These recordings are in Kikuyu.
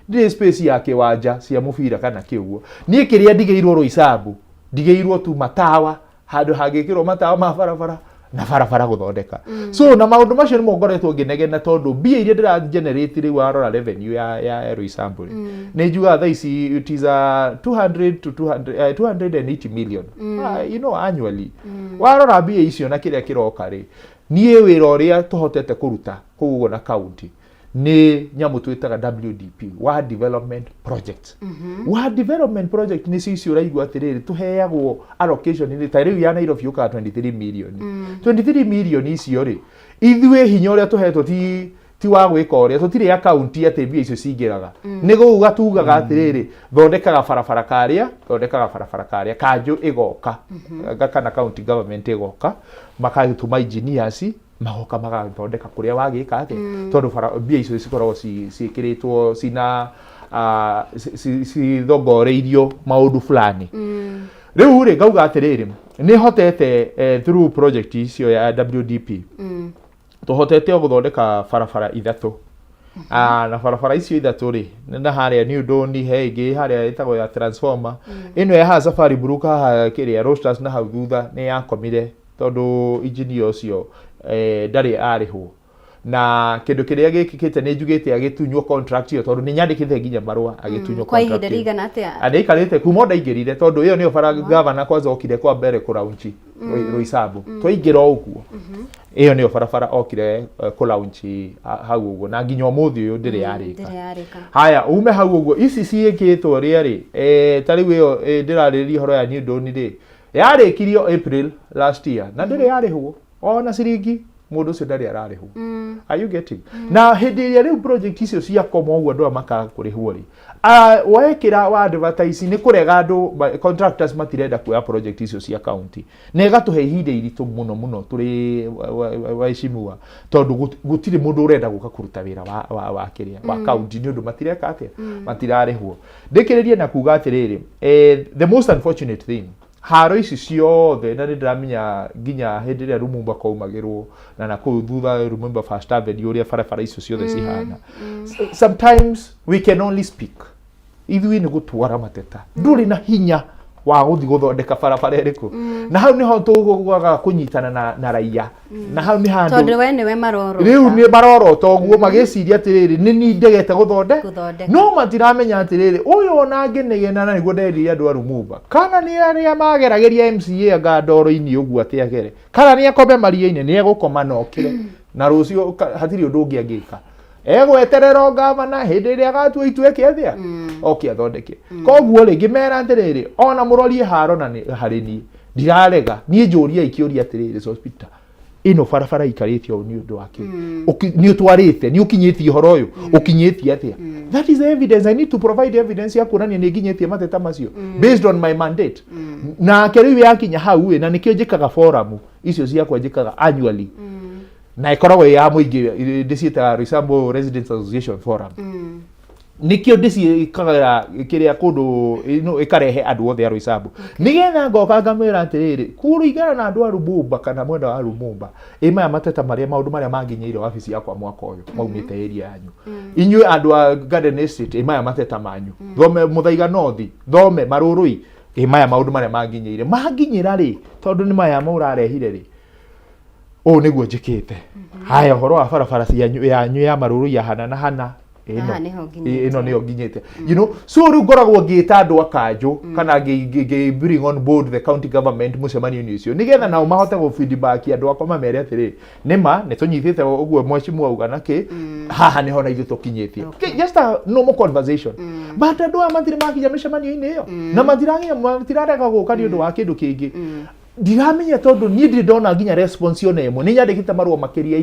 Ndirĩ space ya kĩwanja cia mũbira kana kĩ ũguo. Niĩ kĩrĩa ndigĩirwo Roysambu, ndigĩirwo tu matawa, handũ hangĩkĩrwo matawa ma barabara na barabara gũthondeka. So na maũndũ macio nĩmo ngoretwo ngĩnegena, tondũ mbia iria ndĩra generate rĩu, warora revenue ya Roysambu rĩ, nĩ njugaga thaa ici it is a 200 to 200, 280 million annually. Warora mbia icio na kĩrĩa kĩroka rĩ, niĩ wĩra ũrĩa tũhotete kũruta kũu ũguo na county nĩ nyamũ twĩtaga WDP, Ward Development Project. Ward Development Project nĩ icio ũraigua atĩrĩrĩ, tũheagwo allocation nĩ ta rĩu ya Nairobi yũkaga 23 million. 23 million icio rĩ, ithuĩ hinya ũrĩa tũhetwo ti wa gwĩka ũrĩa, tũtirĩ akaunti atĩ mbia icio cingĩraga. Nĩ gũuga tugaga atĩrĩrĩ, thondekaga barabara karĩa, thondekaga barabara karĩa, kanjũ ĩgoka kana county government ĩgoka, makagĩtũma engineers, magoka magathondeka kũrĩa wagĩka atĩa, tondũ mbia icio cikoragwo ciĩkĩrĩtwo cina cithongoreirio maũndũ fulani. Rĩu rĩ, ngauga atĩrĩrĩ, nĩ hotete through project icio ya WDP, tũhotete o gũthondeka barabara ithatũ. Na barabara icio ithatũ rĩ, nĩ na harĩa New Dawn, he ĩngĩ harĩa ĩtagwo ya transformer ĩno ya haha Safari Brook, haha kĩrĩa Roasters, na hau thutha nĩ yakomire tondũ engineer ũcio ndarĩ arĩhwo. Na kĩndũ kĩrĩa gĩkĩkĩte, nĩ njugĩte agĩtunywo contract ĩyo, tondũ nĩ nyandĩkĩte nginya marũa agĩtunywo Kwa ihinda contract ĩyo. rĩigana atĩa? Nĩ aikarĩte kuma o ndaingĩrire, tondũ ĩyo nĩyo bara gavana kwanza okire kwa mbere kũlaunch Roysambu. Twaingĩra o ũguo, ĩyo nĩyo barabara okire kũlaunch hau ũguo, na nginya ũmũthĩ ũyũ ndĩrĩ yarĩka. Ndĩrĩ yarĩka. Haya, ume hau ũguo, ici ciĩkĩtwo rĩa rĩ, ta rĩu ĩyo ndĩrarĩrĩria ũhoro ya New Dawn rĩ, yarĩkirio April last year na ndĩrĩ yarĩhwo ona ciringi. Mũndũ ũcio ndarĩ ararĩhwo. Are you getting? Na hĩndĩ ĩrĩa rĩu project icio ciakoma ũguo, andũ aya makaga kũrĩhwo rĩ, wekĩra wa advertise nĩ kũrega andũ contractors matirenda kuoya project icio cia county, na ĩgatũhe ihinda iritũ mũno mũno tũrĩ waheshimiwa, tondũ gũtirĩ mũndũ ũrenda gũka kũruta wĩra wa kĩrĩa wa county nĩ ũndũ matireka atĩa, matirarĩhwo. Ndĩkĩrĩrie na kuga atĩrĩrĩ, the most unfortunate thing, haro ici ciothe, na nĩ ndĩramenya nginya hĩndĩ ĩrĩa Lumumba kwaumagĩrwo na nakũu thutha Lumumba First Avenue, ũrĩa barabara icio ciothe cihana. Sometimes we can only speak. Ithuĩ nĩ gũtwara mateta, ndũrĩ na hinya wa gũthiĩ gũthondeka barabara ĩrĩkũ, na hau nĩho tũgwaga kũnyitana na raia, na hau nĩ handũ Tondũ we nĩwe marorota. Rĩu nĩ marorota ũguo magĩciria atĩrĩrĩ, nĩ ni ndegete gũthonde Gũthondeka. No matiramenya atĩrĩrĩ, ũyũ ona ngĩnegena, na nĩguo nderire andũ a Lumumba, kana nĩ arĩa mageragĩria MCA anga ndoro-inĩ ũguo atĩ agere, kana nĩ akome maria-inĩ, nĩ egũkoma na okĩre na rũciũ hatirĩ ũndũ ũngĩ angĩka. Egweterera o gavana hĩndĩ ĩrĩa agatua itua eke atĩa, oke athondeke. Koguo rĩ, ngĩmera atĩrĩrĩ, ona mũrorie haro na harĩ niĩ ndirarega. Niĩ njũria ikĩũria atĩrĩrĩ, Sospeter, ĩno barabara ikarĩte ũũ nĩ ũndũ wa kĩ? Nĩ ũtwarĩte, nĩ ũkinyĩtie ũhoro ũyũ, ũkinyĩtie atĩa? That is the evidence I need to provide, evidence ya kuonania nĩ nginyĩtie mateta macio based on my mandate. Nake rĩu yakinya hau ĩ, na nĩkĩo njĩkaga forum icio ciakwa njĩkaga annually, na ĩkoragwo ĩ ya mũingĩ, ndĩciĩtaga Roysambu Residents Association Forum. Nikio ndĩciĩkaga kĩrĩa kũndũ ĩno ĩkarehe andũ othe a Roysambu, nĩgetha ngoka ngamwĩra atĩrĩrĩ, kũringana na andũ a Lumumba kana mwena wa Lumumba, ĩ maya mateta marĩa, maũndũ marĩa manginyĩire wabici yakwa mwaka ũyũ maumĩte area yanyu. Inyuĩ andũ a Garden Estate, ĩ maya mateta manyu. Thome Muthaiga North, thome Marũrũi, ĩ maya maũndũ marĩa manginyĩire, manginyĩra rĩ, tondũ nĩ maya mũrarehire rĩ, ũũ nĩguo njĩkĩte. Haya, ũhoro wa barabara cianyu yanyu ya Marũrũi ya hana na hana ĩno. Haha nĩho nginyĩte. Ĩno nĩyo nginyĩte. So rĩu ngoragwo ngĩta andũ a kanjũ kana ngĩ bring on board the county government mũcemanio-inĩ ũcio, nĩgetha nao mahote gũ feedback andũ akwa, mamere atĩrĩ, nĩma nĩ tũnyitĩte ũguo mheshimiwa auga na kĩ, haha nĩho na ithuĩ tũkinyĩtie. Just a normal conversation, but andũ aya matirĩ makinya mĩcemanio-inĩ ĩyo, na matirakinya, matirarega gũka nĩ ũndũ wa kĩndũ kĩngĩ ndiramenya, tondũ niĩ ndirĩ ndona nginya response ona ĩmwe. Nĩ nyandĩkĩte marũa makĩria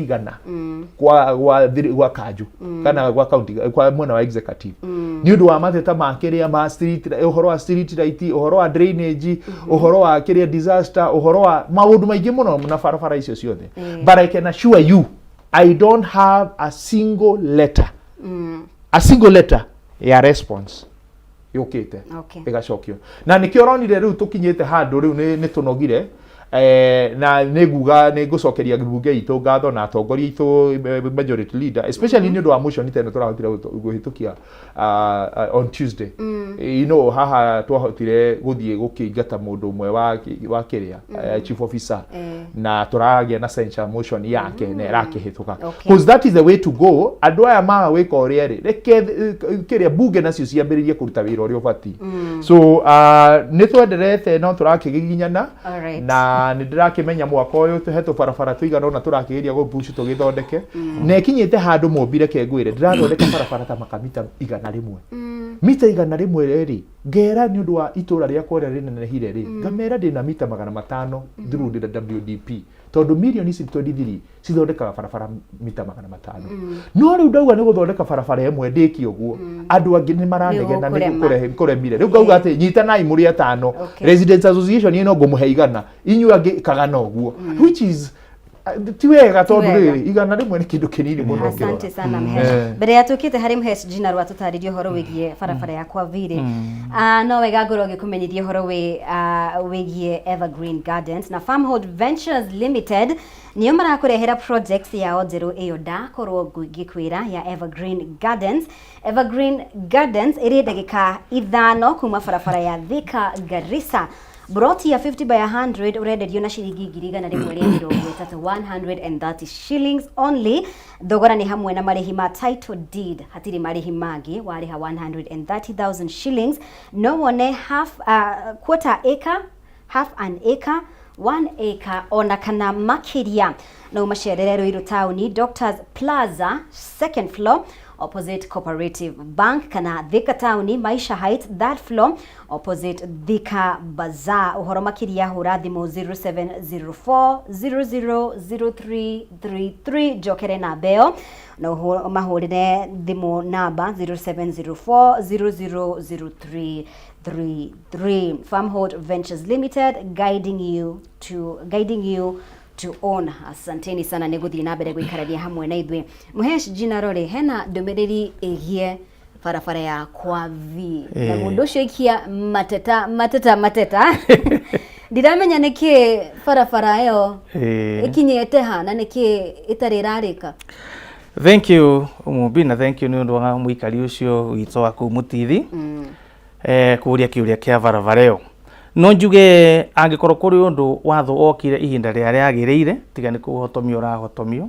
100 kwa kanjũ kana gwa county, kwa mwena wa executive, nĩ ũndũ wa mateta ma kĩrĩa ma street, ũhoro wa street light, ũhoro wa drainage, ũhoro wa kĩrĩa disaster, ũhoro wa maũndũ maingĩ mũno na barabara icio ciothe. But I can assure you I don't have a single letter, a single letter ya response yũkĩte ĩgacokio. Na nĩkĩo ũronire rĩu tũkinyĩte handũ rĩu nĩ tũnogire. Na nĩ nguga nĩ ngũcokeria mbunge itũ ngatho na atongoria aitũ, majority leader especially, nĩ ũndũ wa motion ta ĩno tũrahotire kũhĩtũkia on Tuesday. Haha twahotire gũthiĩ gũkĩingata mũndũ ũmwe wa kĩrĩa, chief officer, na tũragĩa na censure motion yake na ĩrakĩhĩtũka, because that is the way to go. Andũ aya maga gwĩka ũrĩa rĩ, reke kĩrĩa bunge nacio ciambĩrĩrie kũruta wĩra ũrĩa ũbatiĩ. So nĩ twenderete no tũrakĩgiginyana. Na nĩ ndĩrakĩmenya mwaka ũyũ he tũbarabara tũigana ũna tũrakĩgeria gũpush tũgĩthondeke, na ĩkinyĩte handũ mũmbire ke ngwĩre ndĩrathondeka barabara ta makamita 100, mita 100 rĩ, ngera nĩ ũndũ wa itũra rĩakwa ũrĩa rĩnenehire rĩ, ngamera ndĩna mita 500 through the WDP, tondũ mirioni ici 23 cithondekaga barabara mita 500. No rĩu ndauga nĩ gũthondeka barabara ĩmwe ndĩkie ũguo, andũ angĩ nĩ maranegena nĩ Nĩ kũremire. Rĩu ngauga atĩ nyitanai mũrĩ atano, Residents Association ĩno ngũmũhe 100, inyuĩ angĩ kagana ũguo, which is ti wega, tondũ Wega. rĩrĩ 100 nĩ kĩndũ kĩnini mũno Asante ũngĩrora. sana, Mhesh. Mbere ya tukite harĩ Mhesh Jina rwa tũtarĩrie ũhoro wĩgiĩ barabara ya kwa Viri, no wega ngorwo ngĩkũmenyithia ũhoro wĩgiĩ Evergreen Gardens na Farmhold Ventures Limited. Nĩo marakũrehera projects yao njerũ ĩyo ndakorwo ngĩkwĩra ya Evergreen Gardens. Evergreen Gardens ĩrĩ ndagĩka 5 kuma barabara ya Thika Garissa. Broti ya 50 by 100 ũrenderio na ciringi 130,000, 130 shillings only. Thogora nĩ hamwe na marĩhi ma title deed, hatirĩ marĩhi mangĩ. Warĩha 130,000 shillings no wone half, quarter acre, half an acre, 1 acre ona kana makĩria. No ũmacerere Ruiru taũni, Doctors Plaza, second floor, opposite Cooperative Bank, kana Thika taũni, Maisha Heights, third floor, opposite Thika Bazaar. Ũhoro makĩria hũra thimũ 0704 000333. Njokere namba ĩyo, no mahũrĩre thimũ namba 0704 000333. Farmhold Ventures Limited, guiding you to own. Asanteni sana nĩ gũthiĩ na mbere gũikarania hamwe na ithuĩ. Mũhesh Jina Rori, hena ndũmĩrĩri ĩgiĩ barabara ya kwa V na mũndũ ũcio ikia mateta mateta mateta, ndiramenya nĩkĩ barabara ĩyo ĩkinyĩte ha na nĩkĩ ĩtarĩ ĩrarĩka. Thank you, Mumbi, na thank you nĩ ũndũ wa mũikari ũcio witũ wa kũu Mũtithi kũria kĩũria kĩa barabara ĩyo. No njuge angĩkorwo kũrĩ ũndũ watho wokire ihinda rĩrĩa rĩagĩrĩire, tiga nĩ kũhotomio ũrahotomio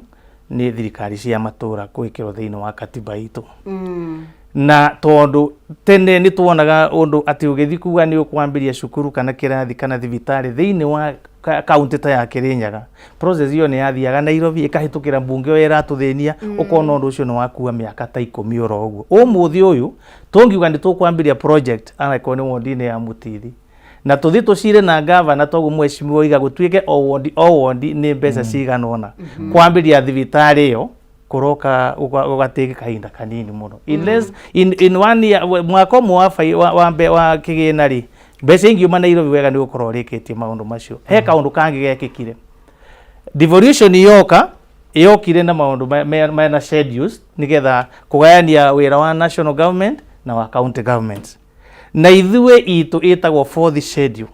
nĩ thirikari cia matũra gwĩkĩrwo thĩinĩ wa katiba itũ, na tondũ tene nĩ tuonaga ũndũ atĩ ũgĩthiĩ kuga nĩ ũkwambĩria cukuru kana kĩrathi kana thibitarĩ thĩinĩ wa kaunti ta ya Kirinyaga, process ĩyo nĩ yathiaga Nairobi ĩkahĩtũkĩra mbunge ĩyo ĩratũthĩnia, ũkona ũndũ ũcio nĩ wakua mĩaka ta 10 oro ũguo. Ũmũthĩ ũyũ tũngiuga nĩ tũkwambĩria project angĩkorwo nĩ wondi-inĩ ya Mũtithi na tũthiĩ tũcire na gavana, toguo mheshimiwa oiga gũtuĩke o wondi o wondi nĩ mbeca cigana ũna kwambĩria thibitarĩ ĩyo, kũroka gũgatĩke kahinda kanini mũno, in less in one year, mwaka ũmwe wa wa kĩgĩna rĩ, mbeca ingiuma Nairobi wega nĩ gũkorwo ũrĩkĩtie maũndũ macio. He kaũndũ kangĩ gekĩkire, devolution yoka yokire na maũndũ mena schedules nĩgetha kũgayania wĩra wa national government na wa county governments, na ithuĩ itũ ĩtagwo fourth schedule,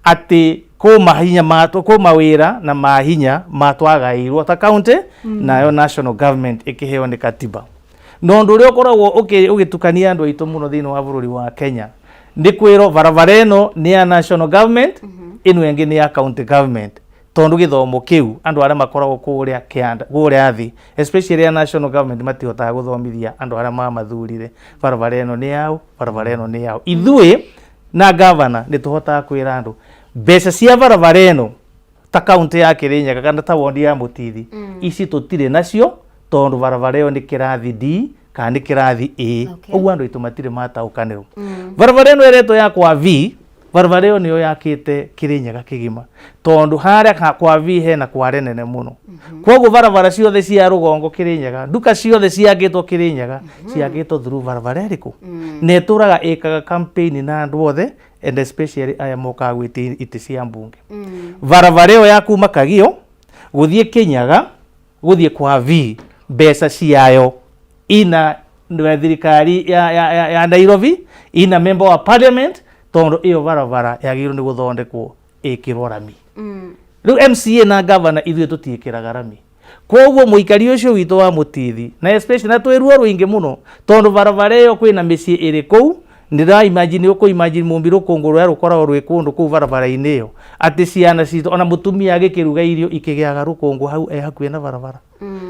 atĩ kũ mahinya kũ mawĩra na mahinya matwagaĩirwo ta county, nayo national government ĩkĩheo nĩ katiba. Na ũndũ ũrĩa ũkoragwo ũgĩtukania andũ aitũ mũno thĩinĩ wa bũrũri wa Kenya nĩ kwĩrwo barabara ĩno nĩ ya national government, ĩno ĩngĩ nĩ ya county government, tondũ gĩthomo kĩu andũ arĩa makoragwo kũrĩa kĩanda kũrĩa thĩ, especially ya national government, matihotaga gũthomithia andũ arĩa mamathurire barabara ĩno nĩ yao, barabara ĩno nĩ yao. Ithuĩ na gavana nĩ tũhotaga kwĩra andũ mbeca cia barabara ĩno ta kaunti ya Kirinyaga kana ta wondi ya Mũtithi, ici tũtirĩ nacio tondũ barabara ĩyo nĩ kĩrathi D kana nĩ kĩrathi A. Ũguo andũ aitũ matirĩ mataũkanĩrwo. Barabara ĩno ĩretwo ya kwa V, barabara ĩyo nĩyo yakĩte Kirinyaga kĩgima, tondũ harĩa kwa V hena kware nene mũno. Koguo barabara ciothe cia rũgongo Kirinyaga, nduka ciothe ciakĩtwo Kirinyaga ciakĩtwo through barabara ĩrĩkũ, na ĩtũraga ĩkaga campaign na andũ othe and especially aya mokaga gwĩtia itĩ cia mbunge. Barabara ĩyo ya kuma Kagio gũthiĩ Kĩnyaga gũthiĩ kwa V, mbeca ciayo ina na thirikari ya Nairobi, ina member wa parliament, tondũ ĩyo barabara yagĩrĩirwo nĩ gũthondekwo ĩkĩrwo rami. Rĩu MCA na governor ithuĩ tũtiĩkĩraga rami. Koguo mũikari ũcio witũ wa Mũtithi na especially na twĩ ruo rũingĩ mũno tondũ barabara ĩyo kwĩna mĩciĩ ĩrĩ kũu. Ndĩra imagine, ũkũ imagine mũmbi rũkũngũ rũrĩa rũkoragwo rwĩ kũndũ kũu barabara-inĩ ĩyo, atĩ ciana citũ ona mũtumia agĩkĩruga irio ikĩgĩaga rũkũngũ hau e hakuhĩ na barabara.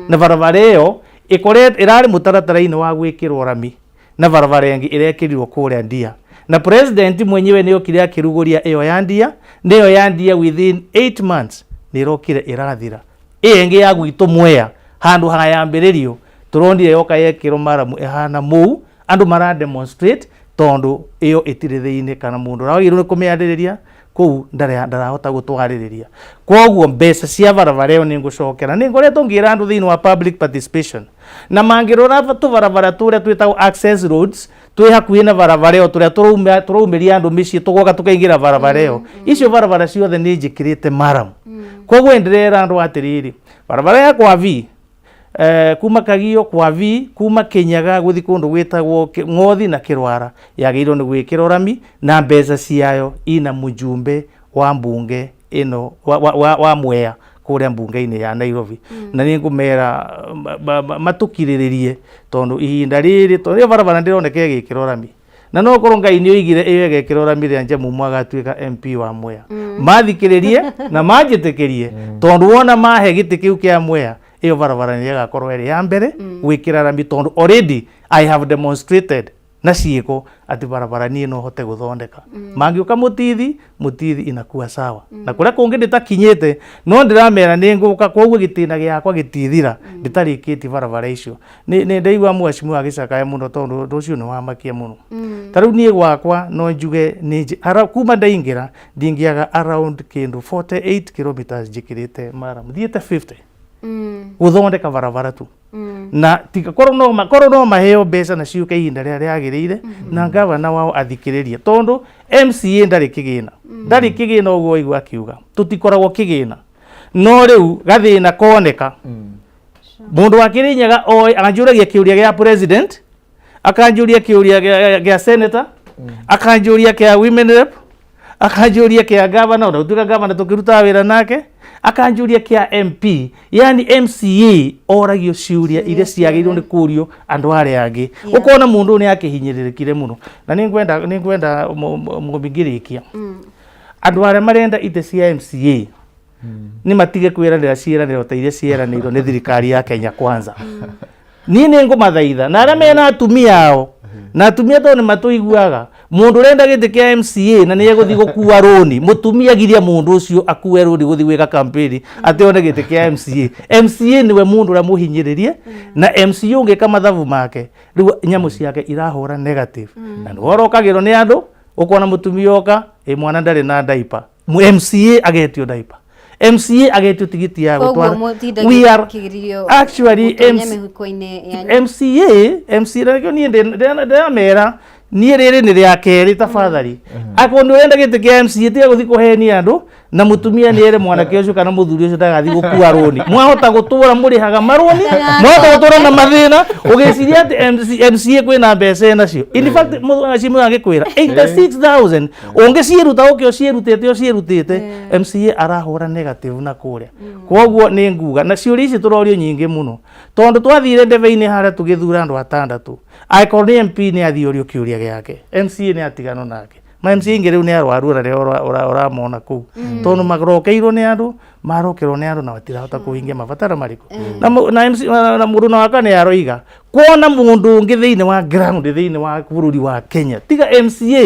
Na barabara ĩyo ĩkoretwo ĩrarĩ mũtaratara-inĩ wa gwĩkĩrwo rami na barabara ĩngĩ ĩrekĩrirwo kũrĩa Ndia, na president mwenyewe nĩ okire akĩrugũria ĩyo ya Ndia, na ĩyo ya Ndia within 8 months nĩ ĩrokire ĩrathira. Ĩyo ĩngĩ ya gwitũ Mwea handũ ha yambĩrĩrio tũronire yoka yekĩrwo maramu ĩhana mũu, andũ mara demonstrate tondũ ĩyo ĩtirĩ thĩinĩ kana mũndũ ũrĩa wagĩrĩirwo nĩ kũmĩarĩrĩria kũu ndarahota gũtwarĩrĩria. Koguo mbeca cia barabara ĩyo nĩ ngũcokera, nĩ ngoretwo ngĩra andũ thĩinĩ wa public participation, na mangĩrora tũbarabara tũrĩa twĩtagwo access roads twĩ hakuhĩ na barabara ĩyo, tũrĩa tũraumĩria andũ mĩciĩ tũgoka tũkaingĩra barabara ĩyo, icio barabara ciothe nĩ njĩkĩrĩte maramu. Koguo ndĩrera andũ atĩrĩrĩ, barabara ya kwa V kuma Kagio kwa V, kuma Kinyaga guthi kundu gwitagwo Ng'othi na Kirwara yagĩrĩirwo nĩ gwĩkĩrwo rami na mbeca ciayo ina mũjumbe wa mbunge ĩno wa Mwea kũrĩa mbunge-inĩ ya Nairobi. Na nĩ ngũmera matũkirĩrĩrie tondũ ihinda rĩrĩ tondũ ĩyo barabara ndĩroneka ĩgĩkĩrwo rami, na no korwo Ngai nĩ oigire ĩyo ĩgekĩrwo rami rĩrĩa Njamumu agatuĩka MP wa Mwea. Mathikĩrĩrie na manjĩtĩkĩrie tondũ wona mahe gĩtĩ kĩu kĩa Mwea, ĩyo barabara nĩ ĩgakorwo ĩrĩ ya mbere gwĩkĩra rami tondũ already I have demonstrated na ciĩko atĩ barabara niĩ no hote gũthondeka. Mangĩũka Mũtithi, Mũtithi inakuwa sawa, na kũrĩa kũngĩ ndĩtakinyĩte no ndĩramera nĩ ngũka. Koguo gĩtĩna gĩakwa gĩtithira ndĩtarĩkĩtie barabara icio. Nĩ ndaigua mheshimiwa agĩcakaya mũno tondũ ũndũ ũcio nĩ wamakia mũno. Ta rĩu niĩ gwakwa no njuge nĩ kuma ndaingĩra ndingĩaga around kĩndũ 48 kilometers njĩkĩrĩte maramu, thiĩte 50 gũthondeka barabara tu. Na tiga korwo no maheo mbeca na ciũke ihinda rĩrĩa rĩagĩrĩire na gavana wao athikĩrĩrie, tondũ MCA ndarĩ kĩgĩna, ndarĩ kĩgĩna. Ũguo waigua akiuga tũtikoragwo kĩgĩna, no rĩu gathĩna koneka mũndũ wa Kĩrĩnyaga oĩ anjũragia kĩũria gĩa president, akanjũria kĩũria gĩa senator, akanjũria kĩa women rep, akanjũria kĩa governor, ona gũtuĩka governor tũkĩrutaga wĩra nake, akanjũria kĩa MP. Yani MCA oragio ciũria iria ciagĩrĩirwo nĩ kũrio andũ arĩa angĩ. Ũkona mũndũ ũyũ nĩ akĩhinyĩrĩrĩkire mũno. Na nĩ ngwenda mũngĩrĩkia, andũ arĩa marenda itĩ cia MCA nĩ matige kwĩranĩra ciĩranĩro ta iria cieranĩirwo nĩ thirikari ya Kenya Kwanza. Niĩ nĩ ngũmathaitha na arĩa mena atumia ao na atumia tondũ nĩ matũiguaga, mũndũ ũrenda gĩtĩ kĩa MCA na nĩ egũthiĩ gũkua rũni, mũtumia giria mũndũ ũcio akue rũni gũthiĩ gwĩka campaign atĩ one gĩtĩ kĩa MCA. MCA nĩwe mũndũ ũrĩa mũhinyĩrĩrie, na MCA ũngĩka mathabu make rĩu nyamũ ciake irahũra negative na nĩwe ũrokagĩrwo nĩ andũ. Ũkona mũtumia oka ĩ mwana ndarĩ na diaper, MCA agetio diaper, MCA agetio tigiti ya koguo gũtwara. mũtindagia We are kĩgirio actually gũtonya MC mĩhuko-inĩ yanyu. MCA, MCA na nĩkĩo niĩ ndĩramera niĩ rĩrĩ nĩ rĩa kerĩ. Tafadhali, akorwo nĩ ũrenda gĩtĩ kĩa MCA, tiga gũthiĩ kũhenia andũ na mũtumia nĩ ere mwanake ũcio kana mũthuri ũcio ndagathiĩ gũkua rũni. Mwahota gũtũra mũrĩhaga marũni, mwahota gũtũra na mathĩna ũgĩciria atĩ MCA kwĩna mbeca enacio. In fact, mũciĩ angĩkwĩra 86,000 ũngĩciĩruta ũke ũciĩrutĩte ũciĩrutĩte, MCA arahũra negative na kũrĩa. Koguo nĩ nguga na ciũria ici tũrorio nyingĩ mũno tondũ twathire ndebe-inĩ harĩa tũgĩthura andũ atandatũ, angĩkorwo nĩ MP nĩ athiĩ ũrio kĩũria gĩake, MCA nĩ atiganwo nake. Ma MCA ingĩ rĩu nĩ arwaru ona rĩrĩa ũramona kũu tondũ marokeirwo nĩ andũ, marokerwo nĩ andũ na matirahota kũhingia mabataro marĩkũ. Na MC na mũndũ na waka nĩ aroiga kuona mũndũ ũngĩ thĩinĩ wa ground thĩinĩ wa bũrũri wa Kenya tiga MCA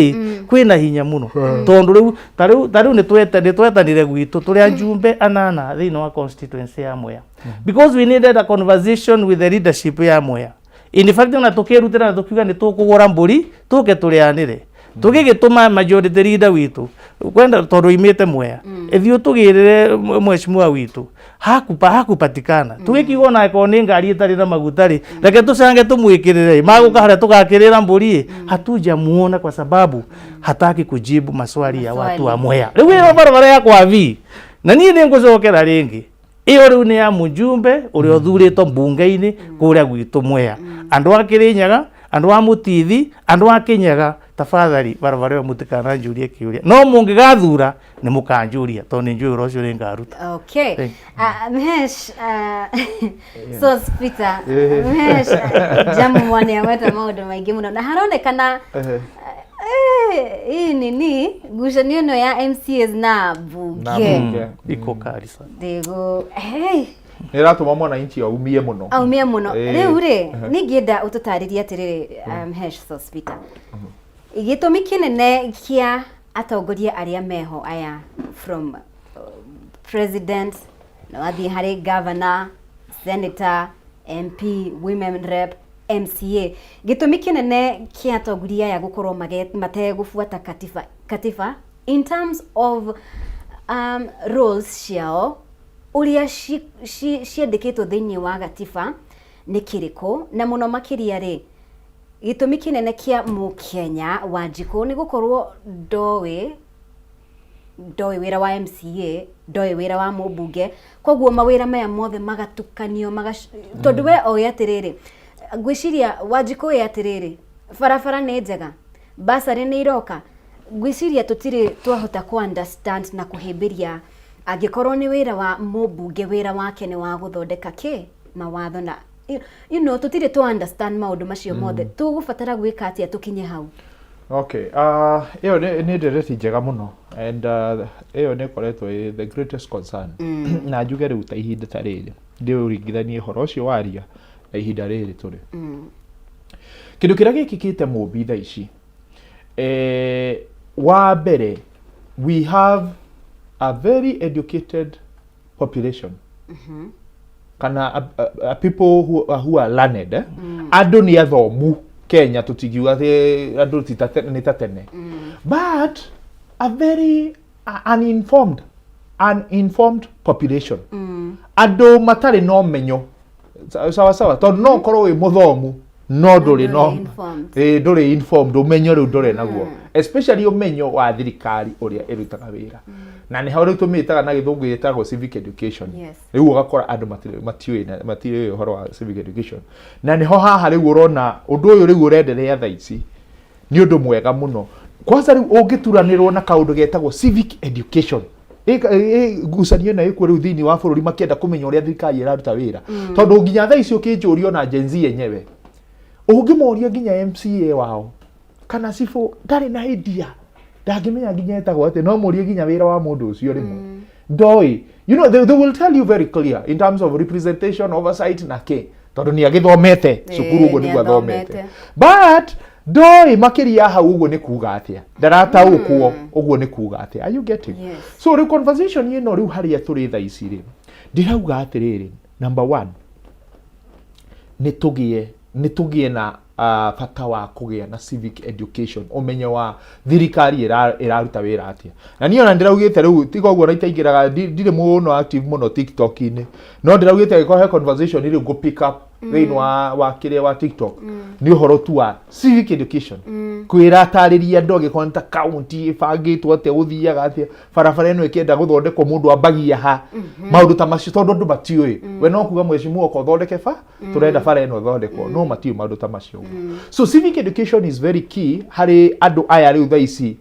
kwĩna hinya mũno, tondũ rĩu ta rĩu nĩ twetanire gwitũ tũrĩ ajumbe anana thĩinĩ wa constituency ya Mwea because we needed a conversation with the leadership ya Mwea. In fact, ona tukirutĩra na tukiuga nĩ tũkũgũra mbũri tũke tũrĩanĩre, tũgĩgĩtũma majority leader witũ kwenda tondũ oimĩte Mwea ĩthiĩ ũtũgĩrĩre mheshimiwa witũ hakupatikana. Tũgĩkiuga ona angĩkorwo nĩ ngari ĩtarĩ na maguta rĩ, reke tũcange tũmwĩkĩrĩre magũka harĩa tũgakĩrĩra mbũri ĩ hatujamuona kwa sababu hataki kujibu maswali ya watu wa Mwea. Rĩu ĩyo barabara ya kwa V na niĩ nĩ ngũcokera rĩngĩ, ĩyo rĩu nĩ ya mũjumbe ũrĩa ũthurĩtwo mbunge-inĩ kũrĩa gwitũ Mwea. Andũ a Kĩrĩnyaga, Andũ a Mũtithi, andũ a Kĩnyaga, tafadhali barabara ĩyo mũtikananjũrie kĩũria, no mũngĩgathura nĩ mũkanjũria tondũ nĩ njũĩ ũhoro ũcio nĩ ngaruta. Okay. Thank Mhesh, Source Peter, Mhesh, Jamu mwane agweta maũndũ maingĩ mũno na haronekana hii nini ngucanio ĩno ya MCAs na Na bunge bunge. Iko kali sana. Ndĩgũ hey, Nä ĩratũma mwananchi aumie mũno. Aumie mũno. Rĩu rĩ, ningĩenda ũtũtarĩrie atĩrĩrĩ, Mhesh Source Peter, gĩtũmi kĩnene kĩa atongoria arĩa meho aya, from president na wathiĩ harĩ governor, senator, MP, women rep, MCA, gĩtũmi kĩnene kĩa atongoria aya gũkorwo mategũbuata katiba in terms of roles ciao ũrĩa ciandĩkĩtwo thĩinĩ wa gatiba nĩ kĩrĩkũ? Na mũno makĩria rĩ, gĩtũmi kĩnene kĩa mũkenya Wanjikũ nĩ gũkorwo ndoĩ wĩra wa MCA, ndoĩ wĩra wa mũmbunge, koguo mawĩra maya mothe magatukanio tondũ we oĩ atĩrĩrĩ, ngwĩciria Wanjikũ ĩ atĩrĩrĩ, barabara nĩ njega, basarĩ nĩ iroka. Ngwĩciria tũtirĩ twahota ku understand na kũhĩmbĩria angĩkorwo nĩ wĩra wa mũmbunge, wĩra wake nĩ wa gũthondeka kĩ mawatho na tũtirĩ twa understand maũndũ macio mothe. Tũgũbatara gwĩka atĩa tũkinye hau? Okay, ĩyo nĩ ndereti njega mũno and ĩyo nĩ ĩkoretwo ĩ the greatest concern. Na njuge rĩu ta ihinda ta rĩrĩ ndĩũringithanie ũhoro ũcio waria na ihinda rĩrĩ tũrĩ, kĩndũ kĩrĩa gĩkĩkĩte mũmbi thaa ici, wa mbere, we have a very educated population kana a people who are learned, eh? Andũ nĩ athomu Kenya, tũtingiuga atĩ andũ ti ta nĩ ta tene, but a very uninformed population, andũ matarĩ na ũmenyo sawa sawa, tondũ no ũkorwo wĩ mũthomu no ndũrĩ no ndũrĩ informed. Ĩ, ndũrĩ informed, ũmenyo rĩu ndũrĩ naguo, especially ũmenyo wa thirikari ũrĩa ĩrutaga wĩra, na nĩho rĩu tũmĩtaga na gĩthũngũ ĩtagwo civic education. Rĩu ũgakora andũ matiũĩ ũhoro wa civic education, na nĩho haha rĩu ũrona ũndũ ũyũ rĩu ũrenderea thaa ici nĩ ũndũ mwega mũno. Kwanza rĩu ũngĩturanĩrwo na kaũndũ getagwo civic education, ngucanio ĩno ĩkuo rĩu thĩinĩ wa bũrũri, makĩenda kũmenya ũrĩa thirikari ĩraruta wĩra, tondũ nginya thaa ici ũkĩnjũria ona Gen Z yenyewe, ũngĩmoria nginya MCA wao kana cibũ, ndarĩ na idea, ndangĩmenya nginya etagwo atĩ, no mũrie nginya wĩra wa mũndũ ũcio rĩmwe ndoĩ. They will tell you very clear in terms of representation, oversight na kĩ, tondũ nĩ agĩthomete cukuru ũguo nĩ nĩguo athomete, athomete. But ndoĩ makĩria hau ũguo nĩ kuga atĩa, ndarataũkwo ũguo nĩ kuga atĩa. Are you getting? Yes. So rĩu conversation ĩno rĩu harĩa tũrĩ thaa ici rĩ, ndĩrauga atĩrĩrĩ, number one, nĩ tũgĩe na bata wa kũgĩa na civic education, ũmenyo wa thirikari ĩraruta wĩra atĩa. Na niĩ ona ndĩraugĩte rĩu tiga ũguo na itaingĩraga, ndirĩ mũno active mũno TikTok-inĩ, no ndĩraugĩte angĩkorwo he conversation rĩu ngũ pick up thĩinĩ wa kĩrĩa wa TikTok, nĩ ũhoro tu wa civic education, kwĩra tarĩria andũ angĩkorwo nĩ ta county ĩbangĩtwo atĩa, gũthiaga atĩa, barabara ĩno ĩkĩenda gũthondekwo mũndũ ambagia ha, maũndũ ta macio, tondũ andũ matiũĩ. We no kuga mheshimiwa oka ũthondeke ba tũrenda bara ĩno ĩthondekwo, no matiũĩ maũndũ ta macio ũguo. So civic education is very key harĩ andũ aya rĩu thaa ici,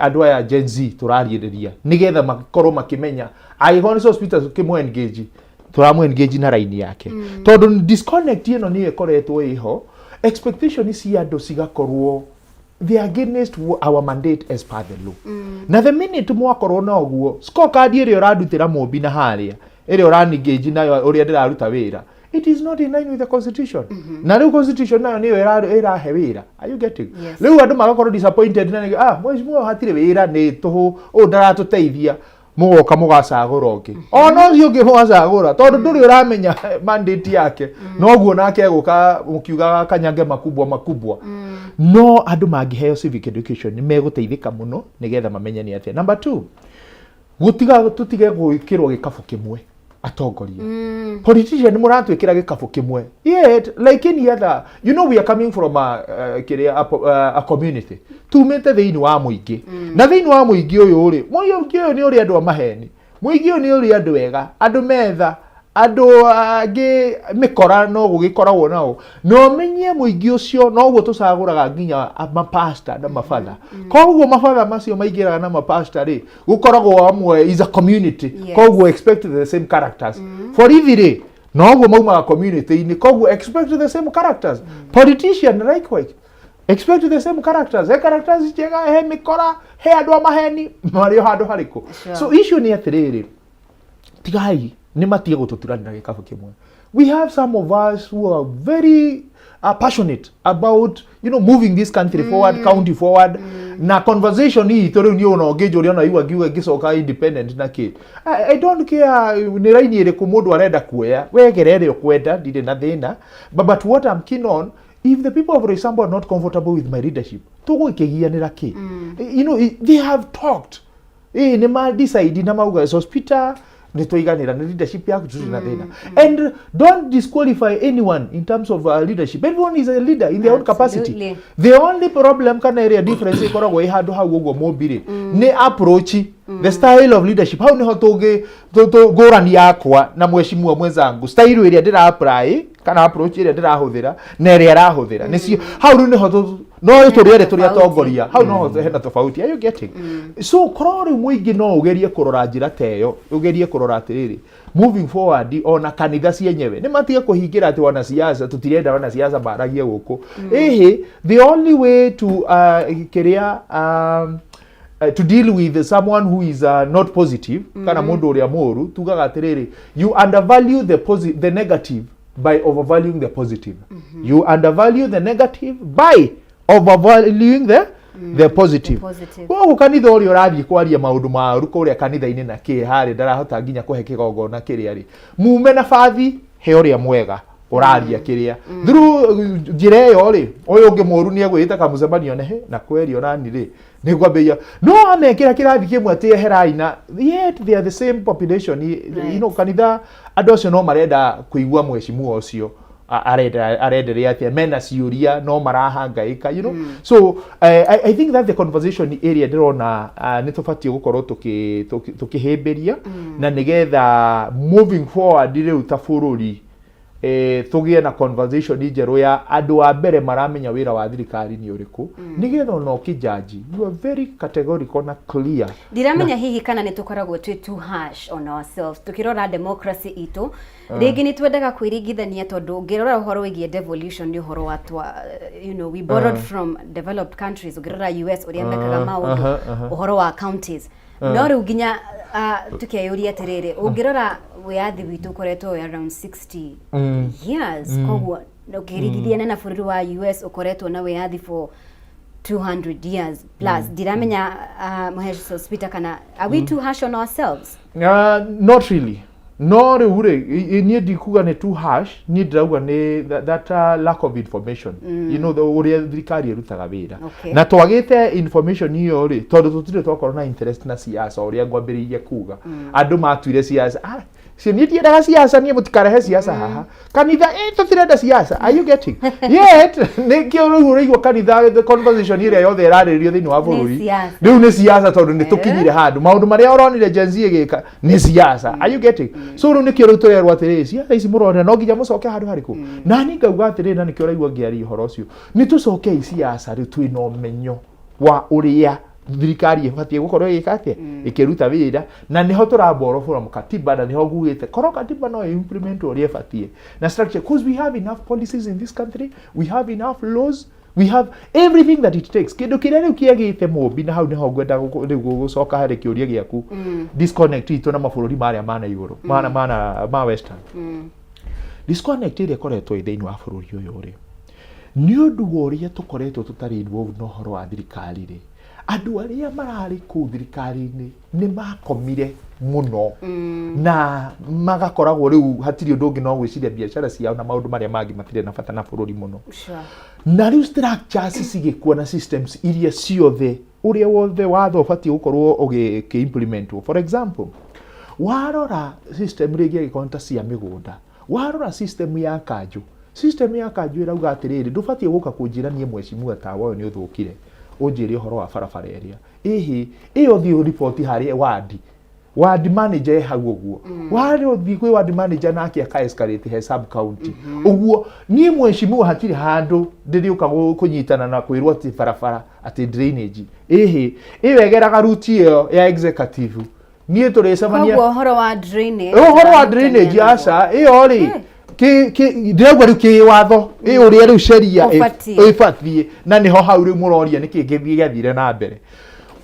andũ aya Gen Z tũrariĩrĩria, nĩgetha makorwo makĩmenya angĩkorwo nĩ hospital kĩmwe engage, tũramũ engage na raini yake, tondũ disconnect ĩno nĩyo ĩkoretwo ĩho, expectation cia andũ cigakorwo they are against our mandate as per the law. Na the minute mwakorwo na ũguo, scorecard ĩrĩa ũrandutĩra mũmbi na harĩa ĩrĩa ũraningage nayo ũrĩa ndĩraruta wĩra, it is not in line with the constitution. Na rĩu constitution nayo nĩyo ĩrahe wĩra. Are you getting? Yes. Rĩu andũ magakorwo disappointed na ah, mheshimiwa hatirĩ wĩra, nĩ tũhũ, ũũ ndaratũteithia. Mũgoka mũgacagũra ũngĩ, ona ũcio ũngĩ mũgacagũra, tondũ ndũrĩ ũramenya mandate yake, noguo nake egũka mũkiugaga kanyange makubwa makubwa. No andũ mangĩheo civic education nĩ megũteithĩka mũno nĩgetha mamenye nĩ atĩa. Number two, gũtiga tũtige gwĩkĩrwo gĩkabũ kĩmwe atongoria. Politician nĩ mũratwĩkĩra gĩkabũ kĩmwe, yet like any other, we are coming from a kĩrĩa a community, tumĩte thĩinĩ wa mũingĩ, na thĩinĩ wa mũingĩ ũyũ rĩ, mũingĩ ũyũ nĩ ũrĩ andũ a maheni, mũingĩ ũyũ nĩ ũrĩ andũ ega, andũ metha. Andũ angĩ mĩkora no gũgĩkoragwo nao, na ũmenye mũingĩ ũcio noguo tũcagũraga nginya mapasta na mabatha. Koguo mabatha macio maingĩraga na mapasta rĩ, gũkoragwo amwe is a community. Koguo expect the same characters. Borithi rĩ, noguo maumaga community-inĩ, koguo expect the same characters. Politician likewise, expect the same characters. He characters njega, he mĩkora, he andũ a maheni, marĩ o handũ harĩkũ. So issue nĩ atĩrĩrĩ, tigai nĩ matige gũtũturanĩra gĩkabu kĩmwe. We have some of us who are very passionate about moving this country forward, county forward, na conversation itũ rĩu niĩ ona ũngĩnjũria ona igua ngiuga ngĩcoka independent na kĩ, I don't care nĩ raini ĩrĩkũ mũndũ arenda kuoya, wegere ĩrĩa ũkwenda, ndirĩ na thĩna. But what I'm keen on, if the people of Roysambu are not comfortable with my leadership, tũgũkĩgianĩra kĩ? They have talked, ĩ nĩ ma decide na mauga, "Sospita, nĩ twaiganĩra nĩ leadership yaku, tũtirĩ na thĩna." And don't disqualify anyone in terms of leadership. Everyone is a leader in their own capacity. The only problem kana ĩrĩa difference ĩkoragwo ĩ handũ hau ũguo mũmbirĩ nĩ approach, the style of leadership. Hau nĩho tũngĩ ngũrani yakwa na mheshimiwa mwenzangu, style ĩrĩa ndĩra apply kana approach ĩrĩa ndĩrahũthĩra na ĩrĩa arahũthĩra nĩcio hau rĩu nĩho no tũrĩ erĩ tũrĩ tofauti. Atongoria hau noho hena tofauti. Are you getting? So korwo rĩu mũingĩ no ũgerie kũrora njĩra ta ĩyo, ũgerie kũrora atĩrĩrĩ, moving forward, ona kanitha cienyewe nĩ matige kũhingĩra atĩ wanasiasa, tũtirenda wanasiasa maragie gũkũ. Ĩhĩ, the only way to kĩrĩa to deal with someone who is not positive kana mũndũ ũrĩa mũũru, tugaga atĩrĩrĩ, you undervalue the negative by overvaluing the positive. You undervalue the negative by overvaluing the positive. The positive. Koguo kanitha ũrĩa ũrathiĩ kwaria maũndũ maũru kũrĩa kanitha-inĩ na kĩ harĩ ndarahota nginya kũhe kĩgongona kĩrĩa rĩ mume na bathi he ũrĩa mwega ũraria kĩrĩa through njĩra ĩyo rĩ, ũyũ ũngĩ mũũru nĩ egwĩta kamũcemanio nehe na kweri onani rĩ nĩ ngwambĩrĩria no amekĩra kĩrathi kĩmwe atĩ eherai na yet they are the same population. Kanitha andũ acio no marenda kũigua mheshimiwa ũcio arenda arenderea atĩa, mena ciũria no marahangaika. So I think that the conversation area ndĩrona nĩ tũbatiĩ gũkorwo tũkĩhĩmbĩria na nĩgetha moving forward rĩu ta bũrũri tũgĩe na conversation njerũ ya andũ a mbere maramenya wĩra wa thirikari nĩ ũrĩkũ, nĩgetha ona ũkĩjaji you are very categorical na clear. Ndiramenya hihi kana nĩ tũkoragwo twĩ too harsh on ourselves tukĩrora democracy itũ. Rĩngĩ nĩ twendaga kwĩringithania tondũ ũngĩrora ũhoro wĩgiĩ devolution nĩ ũhoro wa twa we borrowed from developed countries. Ũngĩrora US ũrĩa mekaga maũndũ ũhoro wa counties, no rĩu nginya tukeyũria atĩrĩrĩ, ũngĩrora wĩyathi witũ ũkoretwo wĩ around 60 years, koguo ũkĩringithania na bũrũri wa US ũkoretwo na wĩyathi for 200 years plus. Ndiramenya, Mhesh Sospeter, kana are we too harsh on ourselves? Not really. No rĩu rĩ, niĩ ndikuga nĩ too harsh, niĩ ndĩrauga nĩ that lack of information, the ũrĩa thirikari ĩrutaga wĩra. Na twagĩte information ĩyo rĩ tondũ tũtirĩ twakorwo na interest na siasa. Ũrĩa ngwambĩrĩirie kuga, andũ matuire siasa, cio niĩ ndiendaga siasa, niĩ mũtikarehe siasa haha kanitha, tũtirenda siasa. Are you getting? Yet nĩkĩo rĩu ũraigua kanitha, the conversation ĩrĩa yothe ĩrarĩrĩrio thĩinĩ wa bũrũri siasa. Rĩu nĩ siasa tondũ nĩ tũkinyire handũ maũndũ marĩa ũronire Gen Z ĩgĩka nĩ siasa. Are you getting? So rĩu nĩkĩo rĩu tũrerwo atĩrĩrĩ, siasa ici mũrona no nginya mũcoke handũ harĩkũ? Na niĩ ngauga atĩrĩrĩ, na nĩkĩo ũraigua ngĩaria ũhoro ũcio, nĩ tũcokei siasa rĩu twĩna ũmenyo wa ũrĩa thirikari ĩbatiĩ gũkorwo ĩgĩka atĩa, ĩkĩruta wĩra, na nĩho tũraborrow from katiba, na nĩho ngugĩte korwo katiba no implement ũrĩa ĩbatiĩ na structure, because we have enough policies in this country, we have enough laws, we have everything that it takes. Kĩndũ kĩrĩa rĩu kĩagĩte mũmbi, na hau nĩho ngwenda rĩu gũcoka harĩ kĩũria gĩaku, disconnect itũ na mabũrũri marĩa mana igũrũ mana ma western, disconnect ĩrĩa ĩkoretwo ĩ thĩinĩ wa bũrũri ũyũ rĩ, nĩ ũndũ wa ũrĩa tũkoretwo tũtarĩ involved na ũhoro wa thirikari rĩ, andũ arĩa mararĩ kũu thirikari-inĩ nĩ makomire mũno na magakoragwo rĩu hatirĩ ũndũ ũngĩ no gwĩciria biacara ciao na maũndũ marĩa mangĩ matirĩ na bata na bũrũri mũno. Na rĩu structures cigĩkua na systems iria ciothe ũrĩa wothe watho ũbatiĩ gũkorwo ũgĩ-implementwo. For example, warora system rĩngĩ angĩkorwo nĩ ta cia mĩgũnda, warora system ya kanjũ, system ya kanjũ ĩrauga atĩrĩrĩ, ndũbatiĩ gũka kũnjĩra niĩ mheshimiwa tawa ũyũ nĩ ũthũkire, ũnjĩre ũhoro wa barabara ĩrĩa ĩhĩ ĩyo, thiĩ ũriboti harĩ wadi. Ward manager e hau ũguo, warĩ ũthiĩ kwĩ ward manager nake aka escalate he sub county ũguo. Niĩ mheshimiwa hatirĩ handũ ndĩrĩũka kũnyitana na kwĩrwo atĩ barabara, atĩ drainage ĩhĩ ĩyo ĩgeraga route ĩyo ya executive. Niĩ tũrĩcemania. Koguo ũhoro wa drainage Ũhoro wa drainage, aca, ĩyo rĩ, ndĩraigua rĩu kĩ watho ĩ ũrĩa rĩu sheria Ũbatiĩ. ĩbatiĩ, na nĩho hau rĩu mũroria nĩkĩ gĩthiĩ gĩathire na mbere.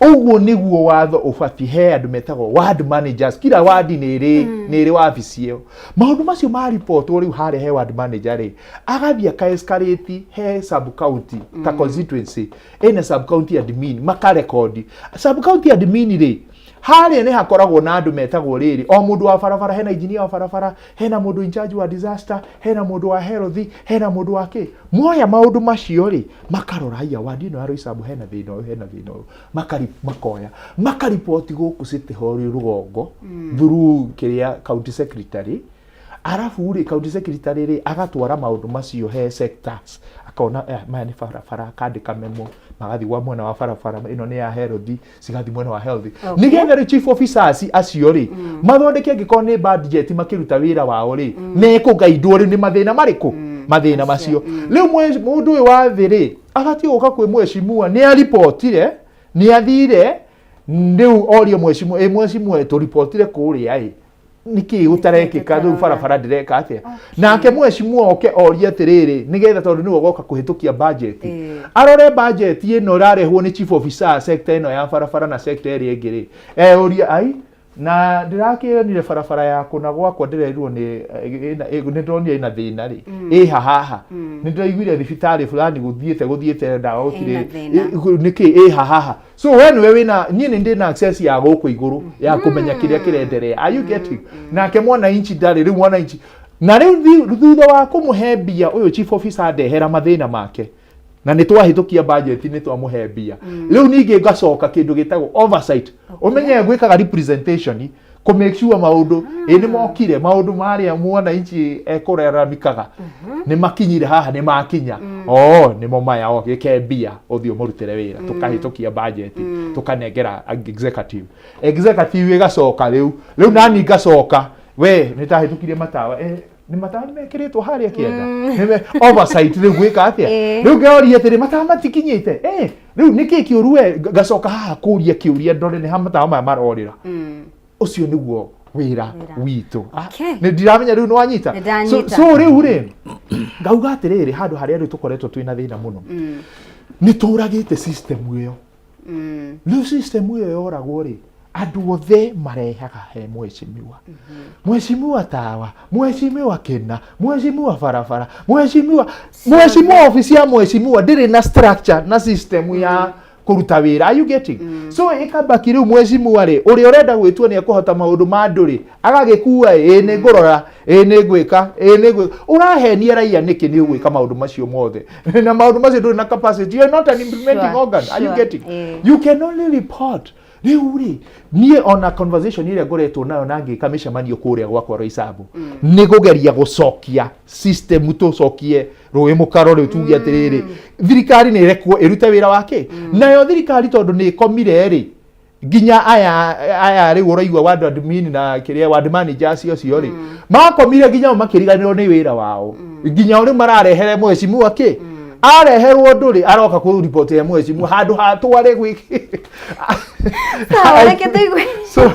Ũguo nĩguo watho ũbatiĩ. He andũ metagwo ward managers, kila ward nĩ ĩrĩ wabici ĩyo. Maũndũ macio ma ripotwo rĩu harĩa he ward manager rĩ, agathiĩ aka escalate he sub county, ta constituency ĩna sub county admin, makarekondi. Sub county admin rĩ, harĩa nĩ hakoragwo na andũ metagwo rĩrĩ, o mũndũ wa barabara, hena engineer wa barabara, hena mũndũ in charge wa disaster, hena mũndũ wa health, hena mũndũ wa kĩ. Moya maũndũ macio rĩ, makarora haiya wadi ĩno ya Roysambu hena thĩna ũyũ, hena thĩna ũyũ, makari makoya makariboti gũkũ City Hall rũgongo through kĩrĩa county secretary. Arabu rĩ, county secretary rĩ, agatwara maũndũ macio he sectors, akona maya nĩ barabara, akandĩka memo, magathiĩ gwa mwena wa barabara, ĩno nĩ ya health, cigathiĩ mwena wa health, nĩgetha rĩu chief officers acio rĩ mathondeke, angĩkorwo nĩ budget makĩruta wĩra wao rĩ, mekũgaindwo rĩu nĩ mathĩna marĩkũ, mathĩna macio. Rĩu mũndũ ũyũ wa thĩ rĩ, abatiĩ gũka kwĩ mheshimiwa, nĩ aripotire, nĩ athire, rĩu orie mheshimiwa, ĩ mheshimiwa, tũripotire kũrĩa ĩ, nĩkĩ gũtarekĩka rĩu? Barabara ndĩreka atĩa? Nake mheshimiwa oke orie atĩrĩrĩ, nĩgetha tondũ nĩwe ũgoka kũhĩtũkia budget, arore budget ĩno ĩrarehwo nĩ chief officer, sector ĩno ya barabara na sector ĩrĩa ĩngĩ rĩ, eurie ai na ndĩrakĩonire barabara ya kũna gwakwa, ndĩrerirwo nĩ nĩ ndonire ĩna thĩna rĩ, ĩha haha, nĩ ndĩraiguire thibitarĩ fulani gũthiĩte gũthiĩte ndawa gũtirĩ. Ĩna thĩna. Nĩkĩ ĩha haha? So we nĩwe wĩna, niĩ nĩ ndĩ na access ya gũkũ igũrũ ya kũmenya kĩrĩa kĩrenderea. Are you getting? Nake mwananchi ndarĩ. Rĩu mwananchi na rĩu thutha wa kũmũhe mbia, ũyũ chief officer ndehera mathĩna make na nĩ twahĩtũkia budget, nĩ twamũhe mbia, rĩu ningĩ ngacoka kĩndũ gĩtagwo oversight. Ũmenye gwĩkaga representation kũ make sure maũndũ ĩ nĩ mokire, maũndũ marĩa mwananchi ekũraramikaga nĩ makinyire haha, nĩ makinya, o nĩmo maya, o gĩke mbia ũthiĩ ũmũrutĩre wĩra. Tũkahĩtũkia budget, tũkanengera executive, executive ĩgacoka rĩu nani ngacoka, we nĩ ndahĩtũkirie matawa, nĩ matawa nĩ mekĩrĩtwo harĩa kĩanda. Oversight rĩu gwĩka atĩa? Rĩu ngeoria atĩrĩ, matawa matikinyĩte, rĩu nĩkĩ kĩũru? We ngacoka haha kũria kĩũria, ndore nĩ ha matawa maya marorĩra. Ũcio nĩguo wĩra Wĩra. witũ. Okay. Nĩ ndiramenya rĩu nĩ wanyita. Nĩ ndanyita. So rĩu rĩ, ngauga atĩrĩrĩ, handũ harĩa rĩu tũkoretwo twĩna thĩna mũno, nĩ tũragĩte system ĩyo. Rĩu system ĩyo yoragwo rĩ, andũ othe marehaga he mheshimiwa, mheshimiwa tawa, mheshimiwa kĩna, mheshimiwa barabara, mheshimiwa, mheshimiwa. Ofici ya mheshimiwa ndĩrĩ na structure na system ya kũruta wĩra. Are you getting? So ĩkabaki rĩu mheshimiwa rĩ, ũrĩa ũrenda gwĩtua nĩ ekũhota maũndũ ma andũ rĩ, agagĩkua, ĩ nĩ ngũrora, ĩ nĩ ngwĩka, ĩ nĩ ngwĩka. Ũrahenia raia nĩkĩ? Nĩ ũgwĩka maũndũ macio mothe na maũndũ macio ndũrĩ na capacity. You are not an implementing organ. Are you getting? You can only report. Rĩu rĩ, niĩ ona conversation ĩrĩa ngoretwo nayo na ngĩka mĩcemanio kũrĩa gwakwa Roysambu nĩ kũgeria gũcokia system, tũcokie rũĩ mũkaro. Rĩu tuge atĩrĩrĩ, thirikari nĩ ĩrekwo ĩrute wĩra wake. Nayo thirikari tondũ nĩ ĩkomire rĩ, nginya aya rĩu ũraigua ward admin na kĩrĩa ward manager acio acio rĩ, makomire nginya o makĩriganĩrwo nĩ wĩra wao, nginya o rĩu mararehere mheshimiwa kĩ areherwo ũndũ rĩ, aroka kũ report ya mheshimiwa handũ ha tware gwĩ. Sawa, reke tũigue. So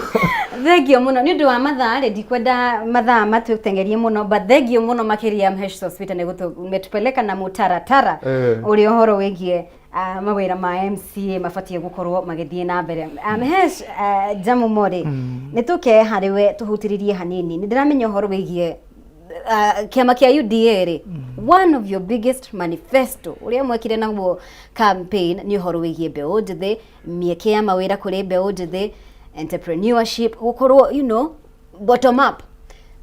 Thengio mũno nĩ ũndũ wa mathaa rĩ, ndikwenda mathaa matũteng'erie mũno, but thengio mũno makĩria Mhesh Sospeter nĩ gũtũmetupeleka na mũtaratara ũrĩa ũhoro wĩgiĩ mawĩra ma MCA mabatiĩ gũkorwo magĩthiĩ na mbere. Mhesh Jamumo rĩ, nĩ tũke harĩ we tũhutĩrĩrie hanini. Nĩ ndĩramenya ũhoro wĩgiĩ kĩama kĩa UDA rĩ, one of your biggest manifesto ũrĩa mwekire naguo campaign nĩ ũhoro wĩgiĩ mbeũ njĩthĩ, mĩeke ya mawĩra kũrĩ mbeũ njĩthĩ, entrepreneurship, gũkorwo bottom up.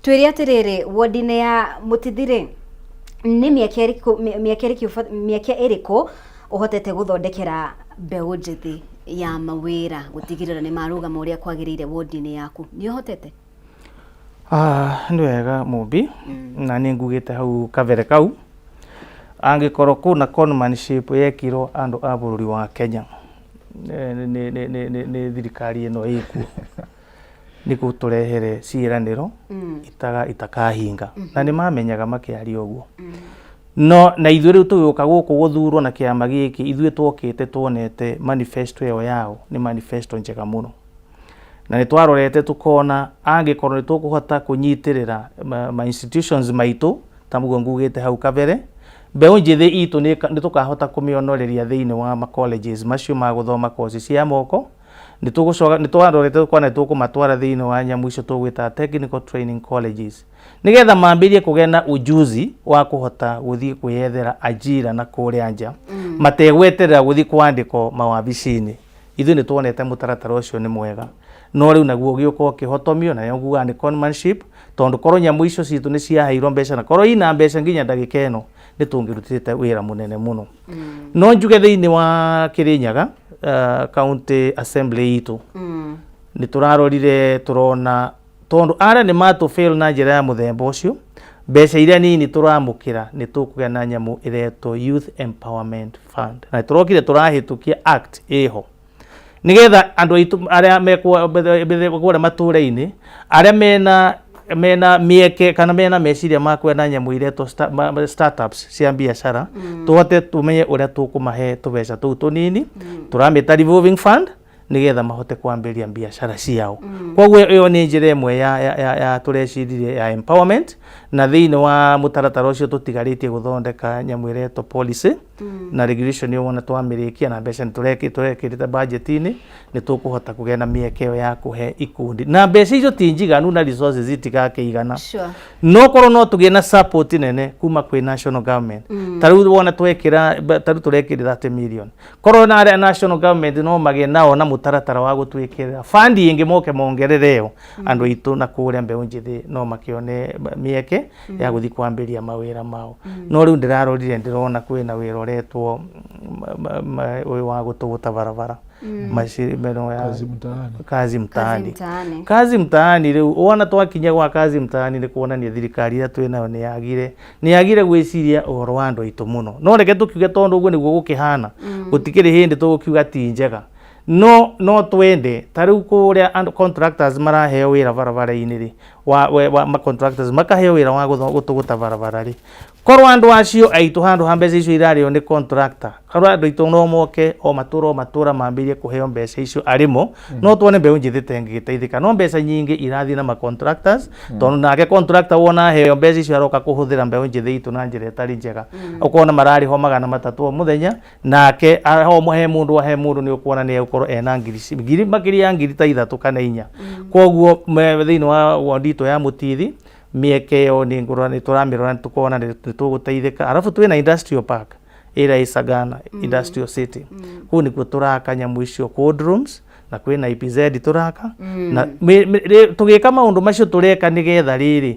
Twĩre atĩrĩrĩ, wodi-inĩ ya Mũtithi rĩ, nĩ mĩeke ĩrĩkũ ũhotete gũthondekera mbeũ njĩthĩ ya mawĩra, gũtigĩrĩra nĩ marũgama ũrĩa kwagĩrĩire wodi-inĩ yaku? Nĩ ũhotete? Ah, nĩ wega Mũmbi, na nĩ ngugĩte hau kabere kau, angĩkorwo kũna conmanship yekirwo andũ a bũrũri wa Kenya nĩ thirikari ĩno ĩkuo. Nĩ gũtũrehere ciĩranĩro itakahinga, na nĩ mamenyaga makĩaria ũguo. No na ithuĩ rĩu tũgĩũka gũkũ gũthurwo na kĩama gĩkĩ, ithuĩ twokĩte tuonete manifesto ĩyo yao nĩ manifesto njega mũno, na nĩ twarorete tũkona angĩkorwo nĩ tũkũhota kũnyitĩrĩra ma institutions maitũ ta mũguo ngugĩte hau kabere, mbeũ njĩthĩ itũ nĩ tũkahota kũmĩonoreria thĩinĩ wa ma colleges macio ma gũthoma koci cia moko. Nĩ tũgũcoka nĩ twarorete tũkona nĩ tũkũmatwara thĩinĩ wa nyamũ icio tũgwĩta technical training colleges, nĩgetha mambĩrĩrie kũgĩa na ujuzi wa kũhota gũthiĩ kwĩyethera ajira na kũrĩa nja, mategweterera gũthiĩ kwandĩkwo mawabici-inĩ. Ithuĩ nĩ tuonete mũtaratara ũcio nĩ mwega, no rĩu naguo ũgĩũka ũkĩhotomio, na nĩyo ngugaga nĩ conmanship, tondũ korwo nyamũ icio citũ nĩ ciaheirwo mbeca, na korwo ina mbeca nginya ndagĩka ĩno, nĩ tũngĩrutĩte wĩra mũnene mũno. No njuge thĩinĩ wa Kĩrĩnyaga county assembly itũ nĩ tũrarorire tũrona tondũ arĩa nĩ matũ fail na njĩra ya mũthemba ũcio, mbeca iria nini tũramũkĩra nĩ tũkũgĩa na nyamũ ĩretwo Youth Empowerment Fund, na tũrokire tũrahĩtũkia act ĩho nigetha andũ aitũ arĩa mekũrĩa matũra-inĩ, arĩa mena mĩeke kana mena meciria ma kwenda nyamũ iretwo startups cia biacara, tũhote tũmenye ũrĩa tũkũmahe tũbeca tũu tũnini tũramĩta revolving fund, nigetha mahote kwambĩrĩria biacara ciao. Koguo ĩyo nĩ njĩra ĩmwe ya tũreciririe ya empowerment. Na thĩinĩ wa mũtaratara ũcio tũtigarĩtie gũthondeka nyamũ ĩretwo policy na regulation ĩyo. Wona twamĩrĩkia na mbeca nĩ tũrekĩrĩte budget-inĩ, nĩ tũkũhota kũgĩa na mĩeke ĩyo ya kũhe ikundi, na mbeca icio ti njiganu na resources itigakĩigana. No korwo no tũgĩe na support nene kuma kwĩ national government, ta rĩu wona twekĩra, ta rĩu tũrekĩrĩra 30 million, korwo na arĩa national government no magĩe nao na mũtaratara wa gũtwĩkĩrĩra fund ĩngĩ moke mongerere ĩyo, andũ aitũ na kũrĩa mbeũ njĩthĩ no makĩone mĩeke ya gũthiĩ kwambĩrĩria mawĩra mao. No rĩu ndĩrarorire ndĩrona kwĩna wĩra ũretwo ũyũ wa gũtũgũta barabara, meno ya Kazi Mtaani. Kazi Mtaani. Mtaani. Kazi Mtaani. Rĩu wona twakinya gwa Kazi Mtaani nĩ kuonania thirikari ĩrĩa twĩ nayo nĩ yagire gwĩciria ũhoro wa andũ aitũ mũno. No reke tũkiuge tondũ ũguo nĩguo gũkĩhana, gũtikĩrĩ hĩndĩ tũgũkiuga ti njega, no twende ta rĩu kũrĩa andũ contractors maraheo wĩra barabara-inĩ rĩ, wa ma contractors makaheo wĩra wa gũtũgũta barabara rĩ, korwo andũ acio aitũ handũ ha mbeca icio irarĩo nĩ contractor, korwo andũ aitũ no moke o matũra mambĩrĩrie kũheo mbeca icio arĩmo, no tuone mbeũ njĩthĩ ta ĩngĩgĩteithĩka. No mbeca nyingĩ irathiĩ na ma contractors, tondũ nake contractor wona aheo mbeca icio aroka kũhũthĩra mbeũ njĩthĩ itũ na njĩra ĩtarĩ njega. Ũkona mararĩhwo 300 o mũthenya, nake aho he mũndũ nĩ ũkuona nĩ egũkorwo ena ngiri makĩria ya ngiri ta ithatũ kana inya. Koguo thĩinĩ wa wondi itũ ya Mũtithi, mĩeke ĩyo nĩ ngũrora nĩ tũramĩrora, nĩ tũkona nĩ tũgũteithĩka. Arabu twĩna industrial park ĩrĩa ĩ Sagana Industrial City, kũu nĩkuo tũraka nyamũ icio, cold rooms, na kwĩna EPZ tũraka na tũgĩka maũndũ macio tũreka nĩgetha rĩrĩ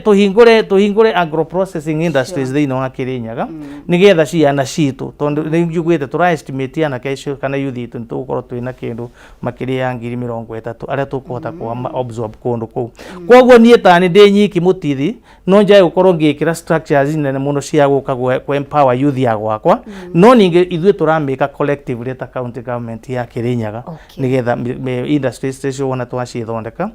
tũhingũre agro processing industries thĩinĩ wa Kĩrĩnyaga, nĩgetha ciana citũ, tondũ nĩ njiguĩte tũra estimate anake acio kana youth itũ nĩ tũgũkorwo twĩna kĩndũ makĩria ya 30,000 arĩa tũkũhota kũma absorb kũndũ kũu. Koguo niĩ tani ndĩ nyiki Mũtithi, no njage gũkorwo ngĩkĩra structures nene mũno cia gũka kũ empower youth ya gwakwa, no ningĩ ithuĩ tũramĩka collectively ta county government ya Kĩrĩnyaga, nĩgetha industries icio wona twacithondeka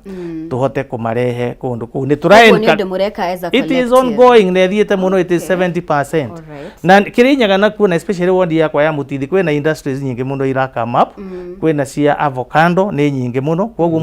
tũhote kũmarehe kũndũ kũu. Nĩ tũra Ũguo nĩ ũndũ mũreka as a It is collective. ongoing na ĩthiĩte mũno, it is 70%. Na Kĩrĩnyaga nakuo, na especially wondi yakwa ya Mũtithi, kwĩna industries nyingĩ mũno ira come up. Kwĩna cia avocado nĩ nyingĩ mũno. Koguo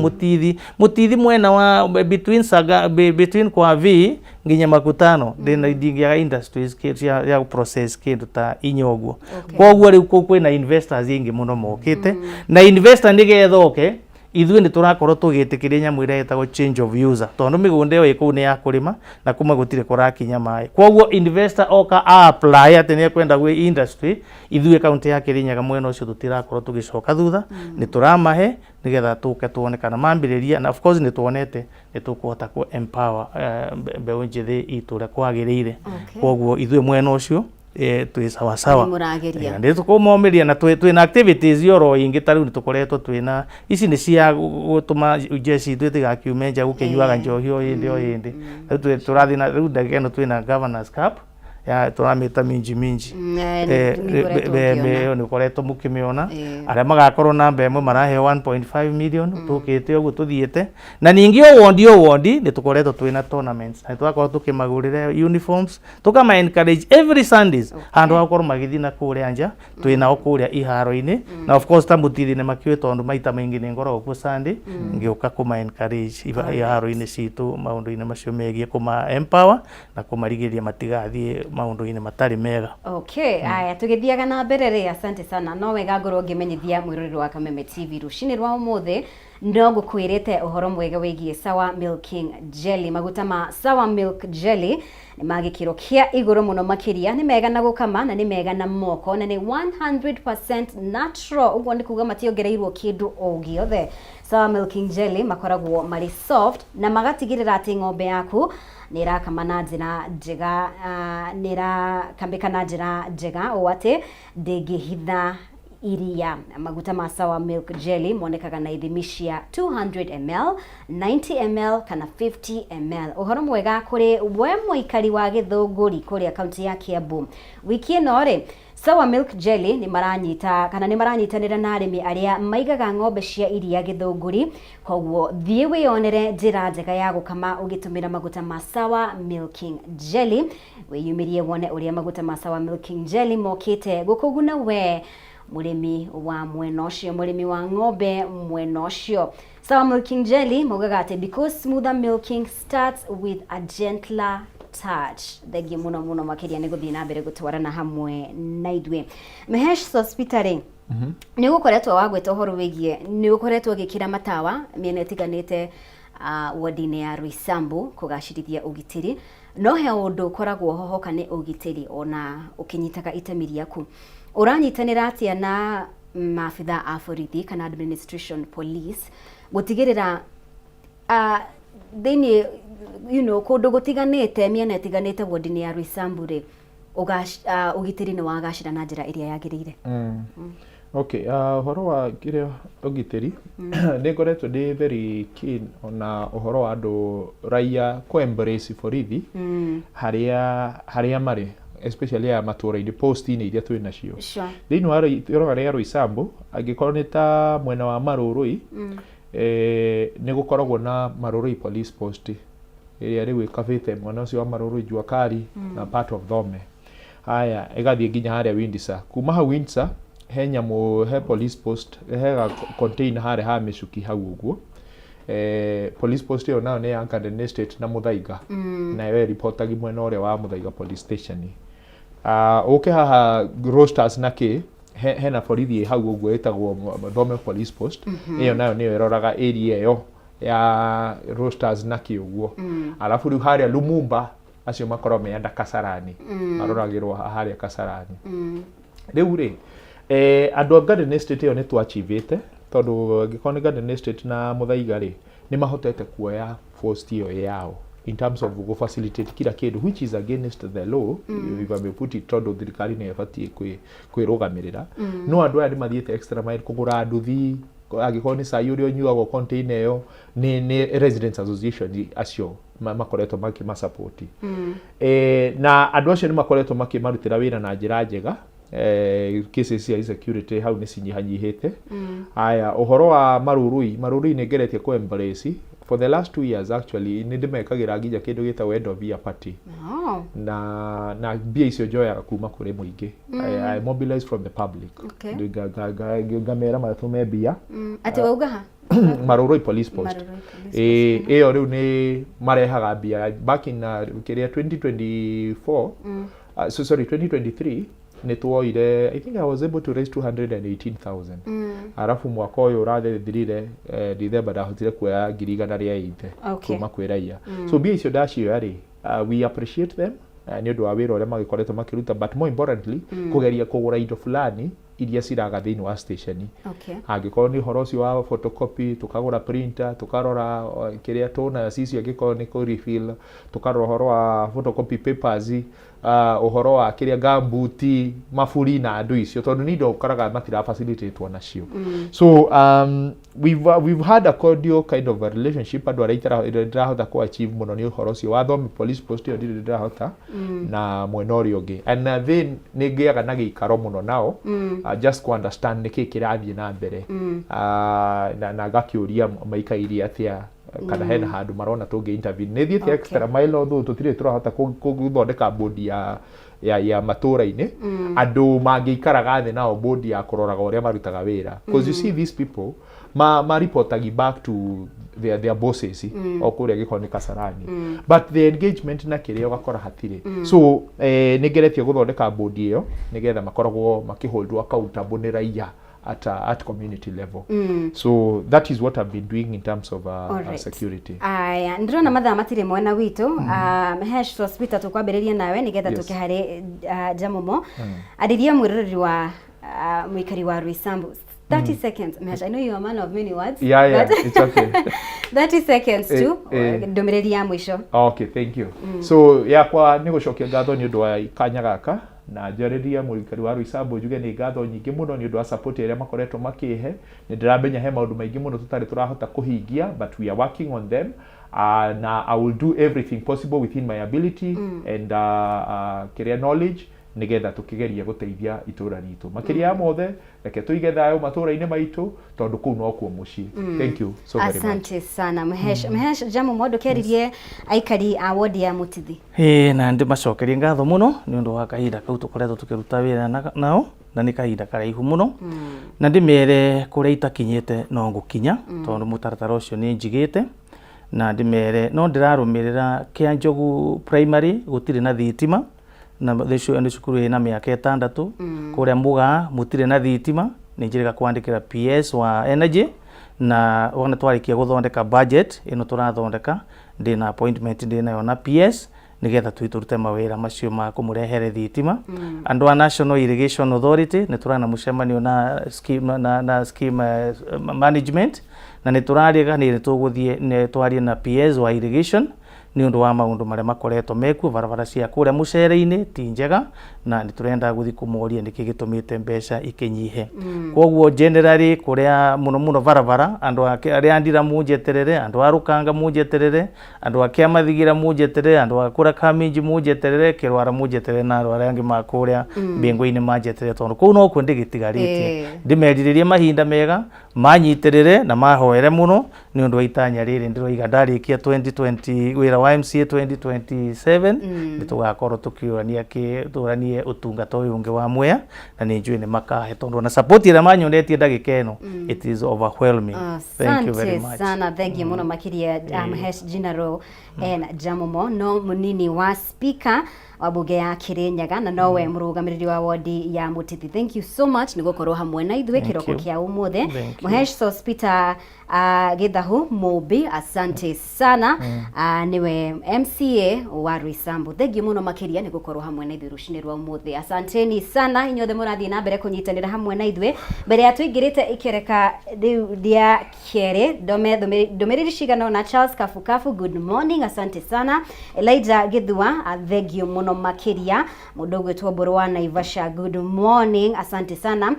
Mũtithi mwena wa between Saga, between kwa V nginya Makutano, ndĩna ndingĩaga industries cia ya process kĩndũ ta inya ũguo. Koguo rĩu kũu kwĩna investors aingĩ mũno mokĩte, na investor nĩgetha oke, ithuĩ nĩ tũrakorwo tũgĩtĩkĩria nyamũ ĩrĩa ĩtagwo change of user, tondũ mĩgũnda ĩyo ĩ kũu nĩ ya kũrĩma na kuma gũtirĩ kũrakinya maĩ. Koguo investor oka a apply atĩ nĩ ekwenda gwĩ industry, ithuĩ kaunti ya Kĩrĩnyaga mwena ũcio tũtirakorwo tũgĩcoka thutha, nĩ tũramahe nĩgetha tũke tuone kana mambĩrĩria. Na of course nĩ tuonete nĩ tũkũhota kũ empower mbeũ njĩthĩ itũ ũrĩa kwagĩrĩire. Koguo ithuĩ mwena ũcio twĩ sawasawa. Nĩ mũrageria. Nĩ tũkũmomĩria na twĩna activities oro ingĩ, ta rĩu nĩ tũkoretwo twĩna ici nĩ cia gũtũma jeshi itũ ĩtigakiume nja gũkĩnyuaga njohi o hĩndĩ o hĩndĩ. Rĩu tũrathiĩ na rĩu ndagĩka ĩno twĩna Governors Cup. Ya tũramĩta minji minji. Nĩ ngoretwo ngĩona. Ĩyo nĩ ũkoretwo mũkĩmĩona. Arĩa magakorwo namba ĩmwe maraheo 1.5 million. Tũkĩte ũguo tũthiĩte na ningĩ o wondi o wondi nĩ tũkoretwo twĩna tournaments na nĩ tũgakorwo tũkĩmagũrĩra uniforms, tũkama encourage every Sundays handũ ha gũkorwo magĩthiĩ na kũrĩa nja, twĩ nao kũrĩa iharo-inĩ. Na of course ta Mũtithi nĩ makĩũĩ tondũ maita maingĩ nĩ ngoragwo kuo Sunday ngĩũka kũma encourage iharo-inĩ citũ maũndũ-inĩ macio megiĩ kũma empower na kũmarigĩrĩria matigathiĩ maũndũ-inĩ matarĩ mega. Okay, aya tũgĩthiaga na mbere rĩ, asante sana. No wega ngorwo ngĩmenyithia mwĩroreri wa Kameme TV rũcinĩ rwa ũmũthĩ no ngũkwĩrĩte ũhoro mwega wĩgiĩ Sour Milking Jelly. Maguta ma Sour Milk Jelly nĩ ma gĩkĩro kĩa igũrũ mũno makĩria, nĩ mega na gũkama na nĩ mega na moko na nĩ 100% natural, ũguo nĩ kuga mationgereirwo kĩndũ o gĩothe. Sour Milking Jelly makoragwo marĩ soft na magatigĩrĩra atĩ ng'ombe yaku nĩ ĩrakama na njĩra njega, nĩ ĩrakambĩka na njĩra njega ũũ atĩ ndĩngĩhitha iria. Maguta ma Sour Milk Jelly monekaga na ithimi cia 200 ml, 90 ml kana 50 ml. Ũhoro mwega kũrĩ we mũikari wa Gĩthũngũri kũrĩa kaunti ya Kiambu, wiki ĩno rĩ, Sour Milk Jelly nĩ maranyita kana nĩ maranyitanĩra na arĩmi arĩa maigaga ng'ombe cia iria Gĩthũngũri. Koguo thiĩ wĩyonere njĩra njega ya gũkama ũgĩtũmĩra maguta ma Sour Milking Jelly. Wĩyumĩrie wone ũrĩa maguta ma Sour Milking Jelly mokĩte gũkũguna we mũrĩmi wa mwena ũcio, mũrĩmi wa ng'ombe mwena ũcio. Sour Milking Jelly maugaga atĩ because smoother milking starts with a gentler touch. Thengiũ mũno mũno makĩria nĩ gũthiĩ na mbere gũtwarana hamwe na ithuĩ. Mehesh Sospita rĩ, nĩ ũgũkoretwo wagwĩta ũhoro wĩgiĩ nĩ ũkoretwo ũgĩkĩra matawa mĩena ĩtiganĩte wodi-inĩ ya Roysambu kũgacĩrithia ũgitĩri, no he ũndũ ũkoragwo hohoka nĩ ũgitĩri ona ũkĩnyitaga itemi rĩaku. Ũranyitanĩra atĩa na maabitha a borithi kana administration police gũtigĩrĩra thĩinĩ kũndũ gũtiganĩte, mĩena ĩtiganĩte wodi-inĩ ya Roysambu rĩ, ũgitĩri nĩ wagacĩra na njĩra ĩrĩa yagĩrĩire? Okay, ũhoro wa kĩrĩa ũgitĩri, nĩ ngoretwo ndĩ very keen ona ũhoro wa andũ raia kũ embrace borithi harĩa marĩ, especially aya matũũra-inĩ, post-inĩ iria twĩ nacio thĩinĩ wa itũũra rĩa Roysambu. Angĩkorwo nĩ ta mwena wa Marũrũi, nĩ gũkoragwo na Marũrũi Police Post ĩrĩa rĩu ĩkabĩte mwena ũcio wa Marũrũi, Jua Kali na part of Thome. Haya, ĩgathiĩ nginya harĩa Windsor. Kuma hau Windsor he nyamũ, he police post, he ga container harĩa ha mĩcuki hau ũguo. Police post ĩyo nayo nĩ ya Garden Estate na Mũthaiga, nayo ĩribotagi mwena ũrĩa wa Mũthaiga police station. Ũke haha Roasters na kĩ hena borithi ĩ hau ũguo ĩtagwo Thome Police Post. Ĩyo nayo nĩyo ĩroraga area ĩyo ya Roasters na kĩ ũguo. Alafu rĩu harĩa Lumumba, acio makoragwo me anda Kasarani, maroragĩrwo harĩa Kasarani. Rĩu rĩ, andũ a Garden Estate ĩyo nĩ twachivĩte, tondũ angĩkorwo nĩ Garden Estate na Mũthaiga rĩ, nĩ mahotete kuoya post ĩyo yao in terms of go facilitate kila kĩndũ, which is against the law, if I may put it, tondũ thirikari nĩyo ĩbatiĩ kwĩrũgamĩrĩra. No andũ aya nĩ mathiĩte extra mile kũgũra nduthi, angĩkorwo nĩ cai ũrĩa ũnyuagwo container ĩyo, nĩ residents association acio makoretwo makĩmasupport. Na andũ acio nĩ makoretwo makĩmarutĩra wĩra na njĩra njega. Cases cia insecurity hau nĩ cinyihanyihĩte. Aya, ũhoro wa Marurui, Marurui nĩ ngeretie kũ embrace for the last 2 years. Actually nĩ ndĩmekagĩra nginya kĩndũ gĩtagwo end of year party. Na mbia icio njoyaga kuma kũrĩ mũingĩ. I mobilize from the public. Ngamera matũme mbia. Atĩ wauga ha? Marurui Police Post. Marurui Police. Ĩyo rĩu nĩ marehaga mbia. Back in kĩrĩa 2024, so sorry, 2023 nĩ tuoire, I think I was able to raise 218,000. Arabu mwaka ũyũ ũrathirire, December, ndahotire kuoya 180,000 kuma kwĩ raia. So mbia icio ndacioya rĩ, we appreciate them nĩ ũndũ wa wĩra ũrĩa magĩkoretwo makĩruta, but more importantly kũgeria kũgũra indo fulani iria ciraga thĩinĩ wa station. Angĩkorwo nĩ ũhoro ũcio wa photocopy, tukagũra printer, tukarora kĩrĩa tũna cicio, angĩkorwo nĩ kũ refill, tukarora ũhoro wa photocopy papers, Ũhoro wa kĩrĩa gambuti maburi na andũ icio, tondũ nĩ indo ũkoraga matira facilitate nacio. So we've had a cordial kind of a relationship. Andũ arĩa ndĩrahota ku achieve mũno nĩ ũhoro ũcio wa Thomi police post ĩyo, ndirĩ ndĩrahota na mwena ũrĩa ũngĩ, and then nĩ ngĩaga na gĩikaro mũno nao just ku understand nĩkĩ kĩrathiĩ na mbere, na ngakĩũria maikairie atĩa, kana hena handũ marona tũngĩ intervene. Nĩ thiĩte extra mile, although tũtirĩ tũrahota gũthondeka bodi ya matũra-inĩ, andũ mangĩikaraga thĩ nao, bodi ya kũroraga ũrĩa marutaga wĩra, because you see these people ma reportagi back to their bosses o kũrĩa gĩkorwo nĩ Kasarani, but the engagement na kĩrĩa ũgakora hatirĩ. So nĩ ngeretie gũthondeka bodi ĩyo nĩgetha makoragwo makĩholdwo accountable nĩ raia at community level. So that is what I've been doing in terms of security. Aya, ndĩrona mathaa matirĩ mwena witũ. Hesh Hospital, tũkwambĩrĩria nawe nĩgetha tũke harĩ Jamomo. Arĩria mwĩroreri wa mũikari wa Roysambu, 30 seconds. Mhesh, I know you are a man of many words, but It's okay. 30 seconds tu, Eh. ndũmĩrĩri ya mũico. Okay, thank you. So yakwa nĩ gũcokia ngatho nĩ ũndũ wa kanya gaka, na njarĩrie mũikari wa Roysambu, njuge nĩ ngatho nyingĩ mũno nĩ ũndũ wa support ĩrĩa makoretwo makĩhe. Nĩ ndĩramenya he maũndũ maingĩ mũno tũtarĩ tũrahota kũhingia, but we are working on them, na I will do everything possible within my ability and kĩrĩa knowledge nĩgetha tũkĩgerie gũteithia itũra ritũ. Makĩria ya mothe, reke tũige thayũ matũra-inĩ maitũ, tondũ kũu nokuo mũciĩ. Thank you so very much. Asante sana, Mhesh. Mhesh Jamomo, ndũkeririe aikari a wodi ya Mutithi. Ĩĩ, na ndĩmacokerie ngatho mũno nĩ ũndũ wa kahinda kau tũkoretwo tũkĩruta wĩra nao, na nĩ kahinda karaihu mũno, na ndĩmere kũrĩa itakinyĩte no ngũkinya, tondũ mũtaratara ũcio nĩ njigĩte. Na ndĩmere no ndĩrarũmĩrĩra Kĩa Njogu Primary, gũtirĩ na thitima, na nĩ cukuru ĩna mĩaka 6. Kũrĩa Mũgaa mũtirĩ na thitima, nĩ njĩrĩga kwandĩkĩra PS wa energy, na wona twarĩkia gũthondeka budget ĩno tũrathondeka, ndĩna appointment ndĩnayo na PS nĩgetha tũthiĩ tũrute mawĩra macio ma kũmũrehere thitima. Andũ a National Irrigation Authority, nĩ tũrana mũcemanio na scheme, na scheme management, na nĩ tũrarĩga nĩ tũgũthiĩ nĩ twarie na PS wa irrigation nĩ ũndũ wa maũndũ marĩa makoretwo mekuo. Barabara cia kũrĩa mũcere-inĩ ti njega, na nĩ tũrenda gũthiĩ kũmoria nĩkĩ gĩtũmĩte mbeca ikĩnyihe. Koguo generally kũrĩa mũno mũno barabara, andũ arĩa a Ndira mũnjeterere, andũ a Rũkanga mũnjeterere, andũ a Kĩamathigira mũnjeterere, andũ a kũrĩa Kaminji mũnjeterere, Kĩrwara mũnjeterere, na andũ arĩa angĩ ma kũrĩa Mbĩngũ-inĩ manjeterere, tondũ kũu nokuo ndĩgĩtigarĩtie. Ndĩmerirĩrie mahinda mega, manyitĩrĩre na mahoere mũno nĩ ũndũ wa itanya rĩrĩ ndĩroiga ndarĩkia 2020 wĩra wa MCA 2027, nĩ tũgakorwo tũkĩũrania tũranie ũtungata ũyũ ũngĩ wa Mwea, na nĩ njũĩ nĩ makahe, tondũ ona support ĩrĩa manyonetie ndagĩka ĩno, it is overwhelming. Thank you very Asante much. sana, thank you muno makiria, Hesh General N Jamomo, no munini wa speaker wa bunge ya Kirinyaga na nowe mũrũgamĩrĩri wa wodi ya Mutithi. Thank you so much nĩ gũkorwo hamwe na ithuĩ Thank kĩroko you. kĩa ũmũthĩ. Thank you. Mũhesh Sospita Githahu Mũmbi, asante sana. Niwe MCA wa Roysambu. Thank you mũno makĩria nĩ gũkorwo hamwe na ithuĩ rũcinĩ rwa ũmũthĩ. Asanteni sana inyuothe mũrathiĩ na mbere kũnyitanĩra hamwe na ithuĩ. Mbere ya tũingĩrĩte ikereka rĩu rĩa kerĩ, ndome ndũmĩrĩri cigana ũna. Charles Kafukafu, good morning, asante sana. Elijah Githua, thank you mũno makĩria. Mũndũ ũgwĩtwo Mbũrũ wa Naivasha, good morning, asante sana.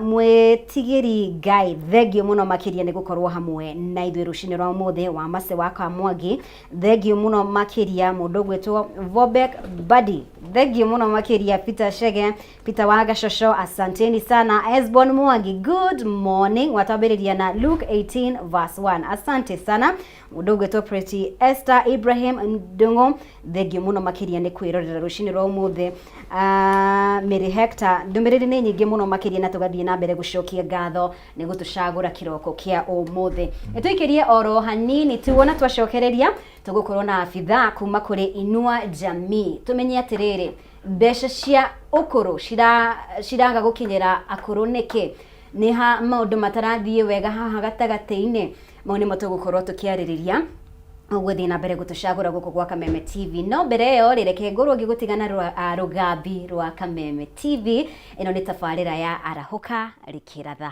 Mwĩtigĩri Ngai, thengio mũno makĩria nĩ gũkorwo hamwe na ithuĩ rũcinĩ rwa ũmũthĩ. Wa Mace wa Kamwangi, thengio mũno makĩria. Mũndũ ũgwĩtwo Vobek Badi, thengio mũno makĩria. Peter Shege, Peter wa Gashosho, asanteni sana. Esbon Mwangi, good morning, watambĩrĩria na Luke 18 verse 1, asante sana. Mũndũ ũgwĩtwo Pretty Esther Ibrahim Ndung'u, thengio mũno makĩria nĩ kwĩrorera rũcinĩ rwa ũmũthĩ. Mary Hector, ndũmĩrĩri nĩ nyingĩ mũno makĩria, na tũgathiĩ na mbere gũcokia ngatho nĩ gũtũcagũra kĩroko kĩa ũmũthĩ. Nĩ tũikĩrie oro hanini tu, wona twacokereria tũgũkorwo na abithaa kuma kũrĩ Inua Jamii, tũmenye atĩrĩrĩ, mbeca cia ũkũrũ ciraga gũkinyĩra akũrũ nĩkĩ? Nĩ ha maũndũ matarathiĩ wega haha gatagatĩ-inĩ? Mau nĩmo tũgũkorwo tũkĩarĩrĩria ũgũthiĩ na mbere gũtũcagũra gũkũ gwa Kameme TV. No mbere ĩyo rĩ, reke ngorwo ngĩgũtigana rũgambi rwa Kameme TV. Ĩno nĩ tabarĩra ya Arahũka Rĩkĩratha.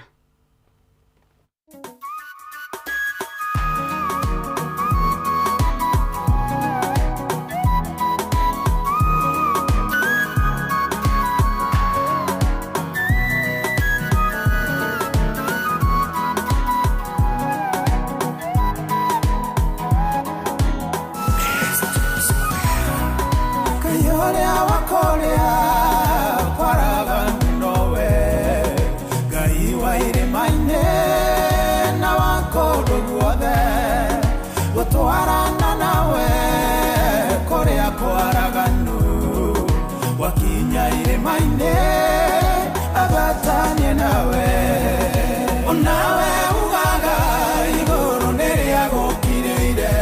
Nĩegũtwarana nawe kũrĩa kwaraganu, wakinya irĩma-inĩ abatanie nawe. Onawe ugaga igũrũ nĩrĩagũkirĩire,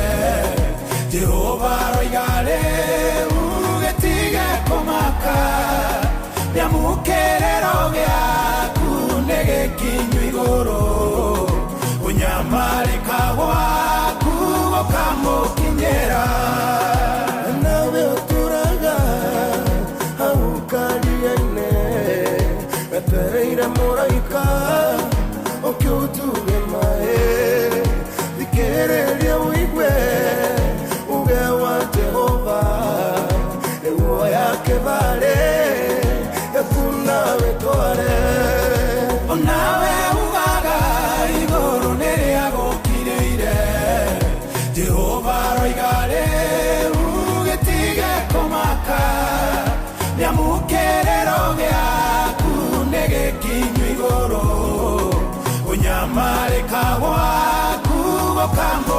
Jehova aroiga rĩu gĩtige kũmaka, nĩamu kĩrĩro gĩaku nĩ gĩkinyu igũrũ, ũnyamarĩka gwaku gũkamũkinyĩra. Nawe ũtũraga hau karia-inĩ, wetereire mũraika ũkĩũtuge maĩ, thikĩrĩria ũigue uge wa Jehova, nĩguo yakĩbarĩ yaku nawe tware. Onawe ugaga igũrũ nĩrĩagũkirĩire, Jehova aroiga rĩu gĩtige kũmaka, nĩamu kĩrĩro gĩaku nĩ gĩkinyu igũrũ, ũnyamarĩka gwaku gũkamũ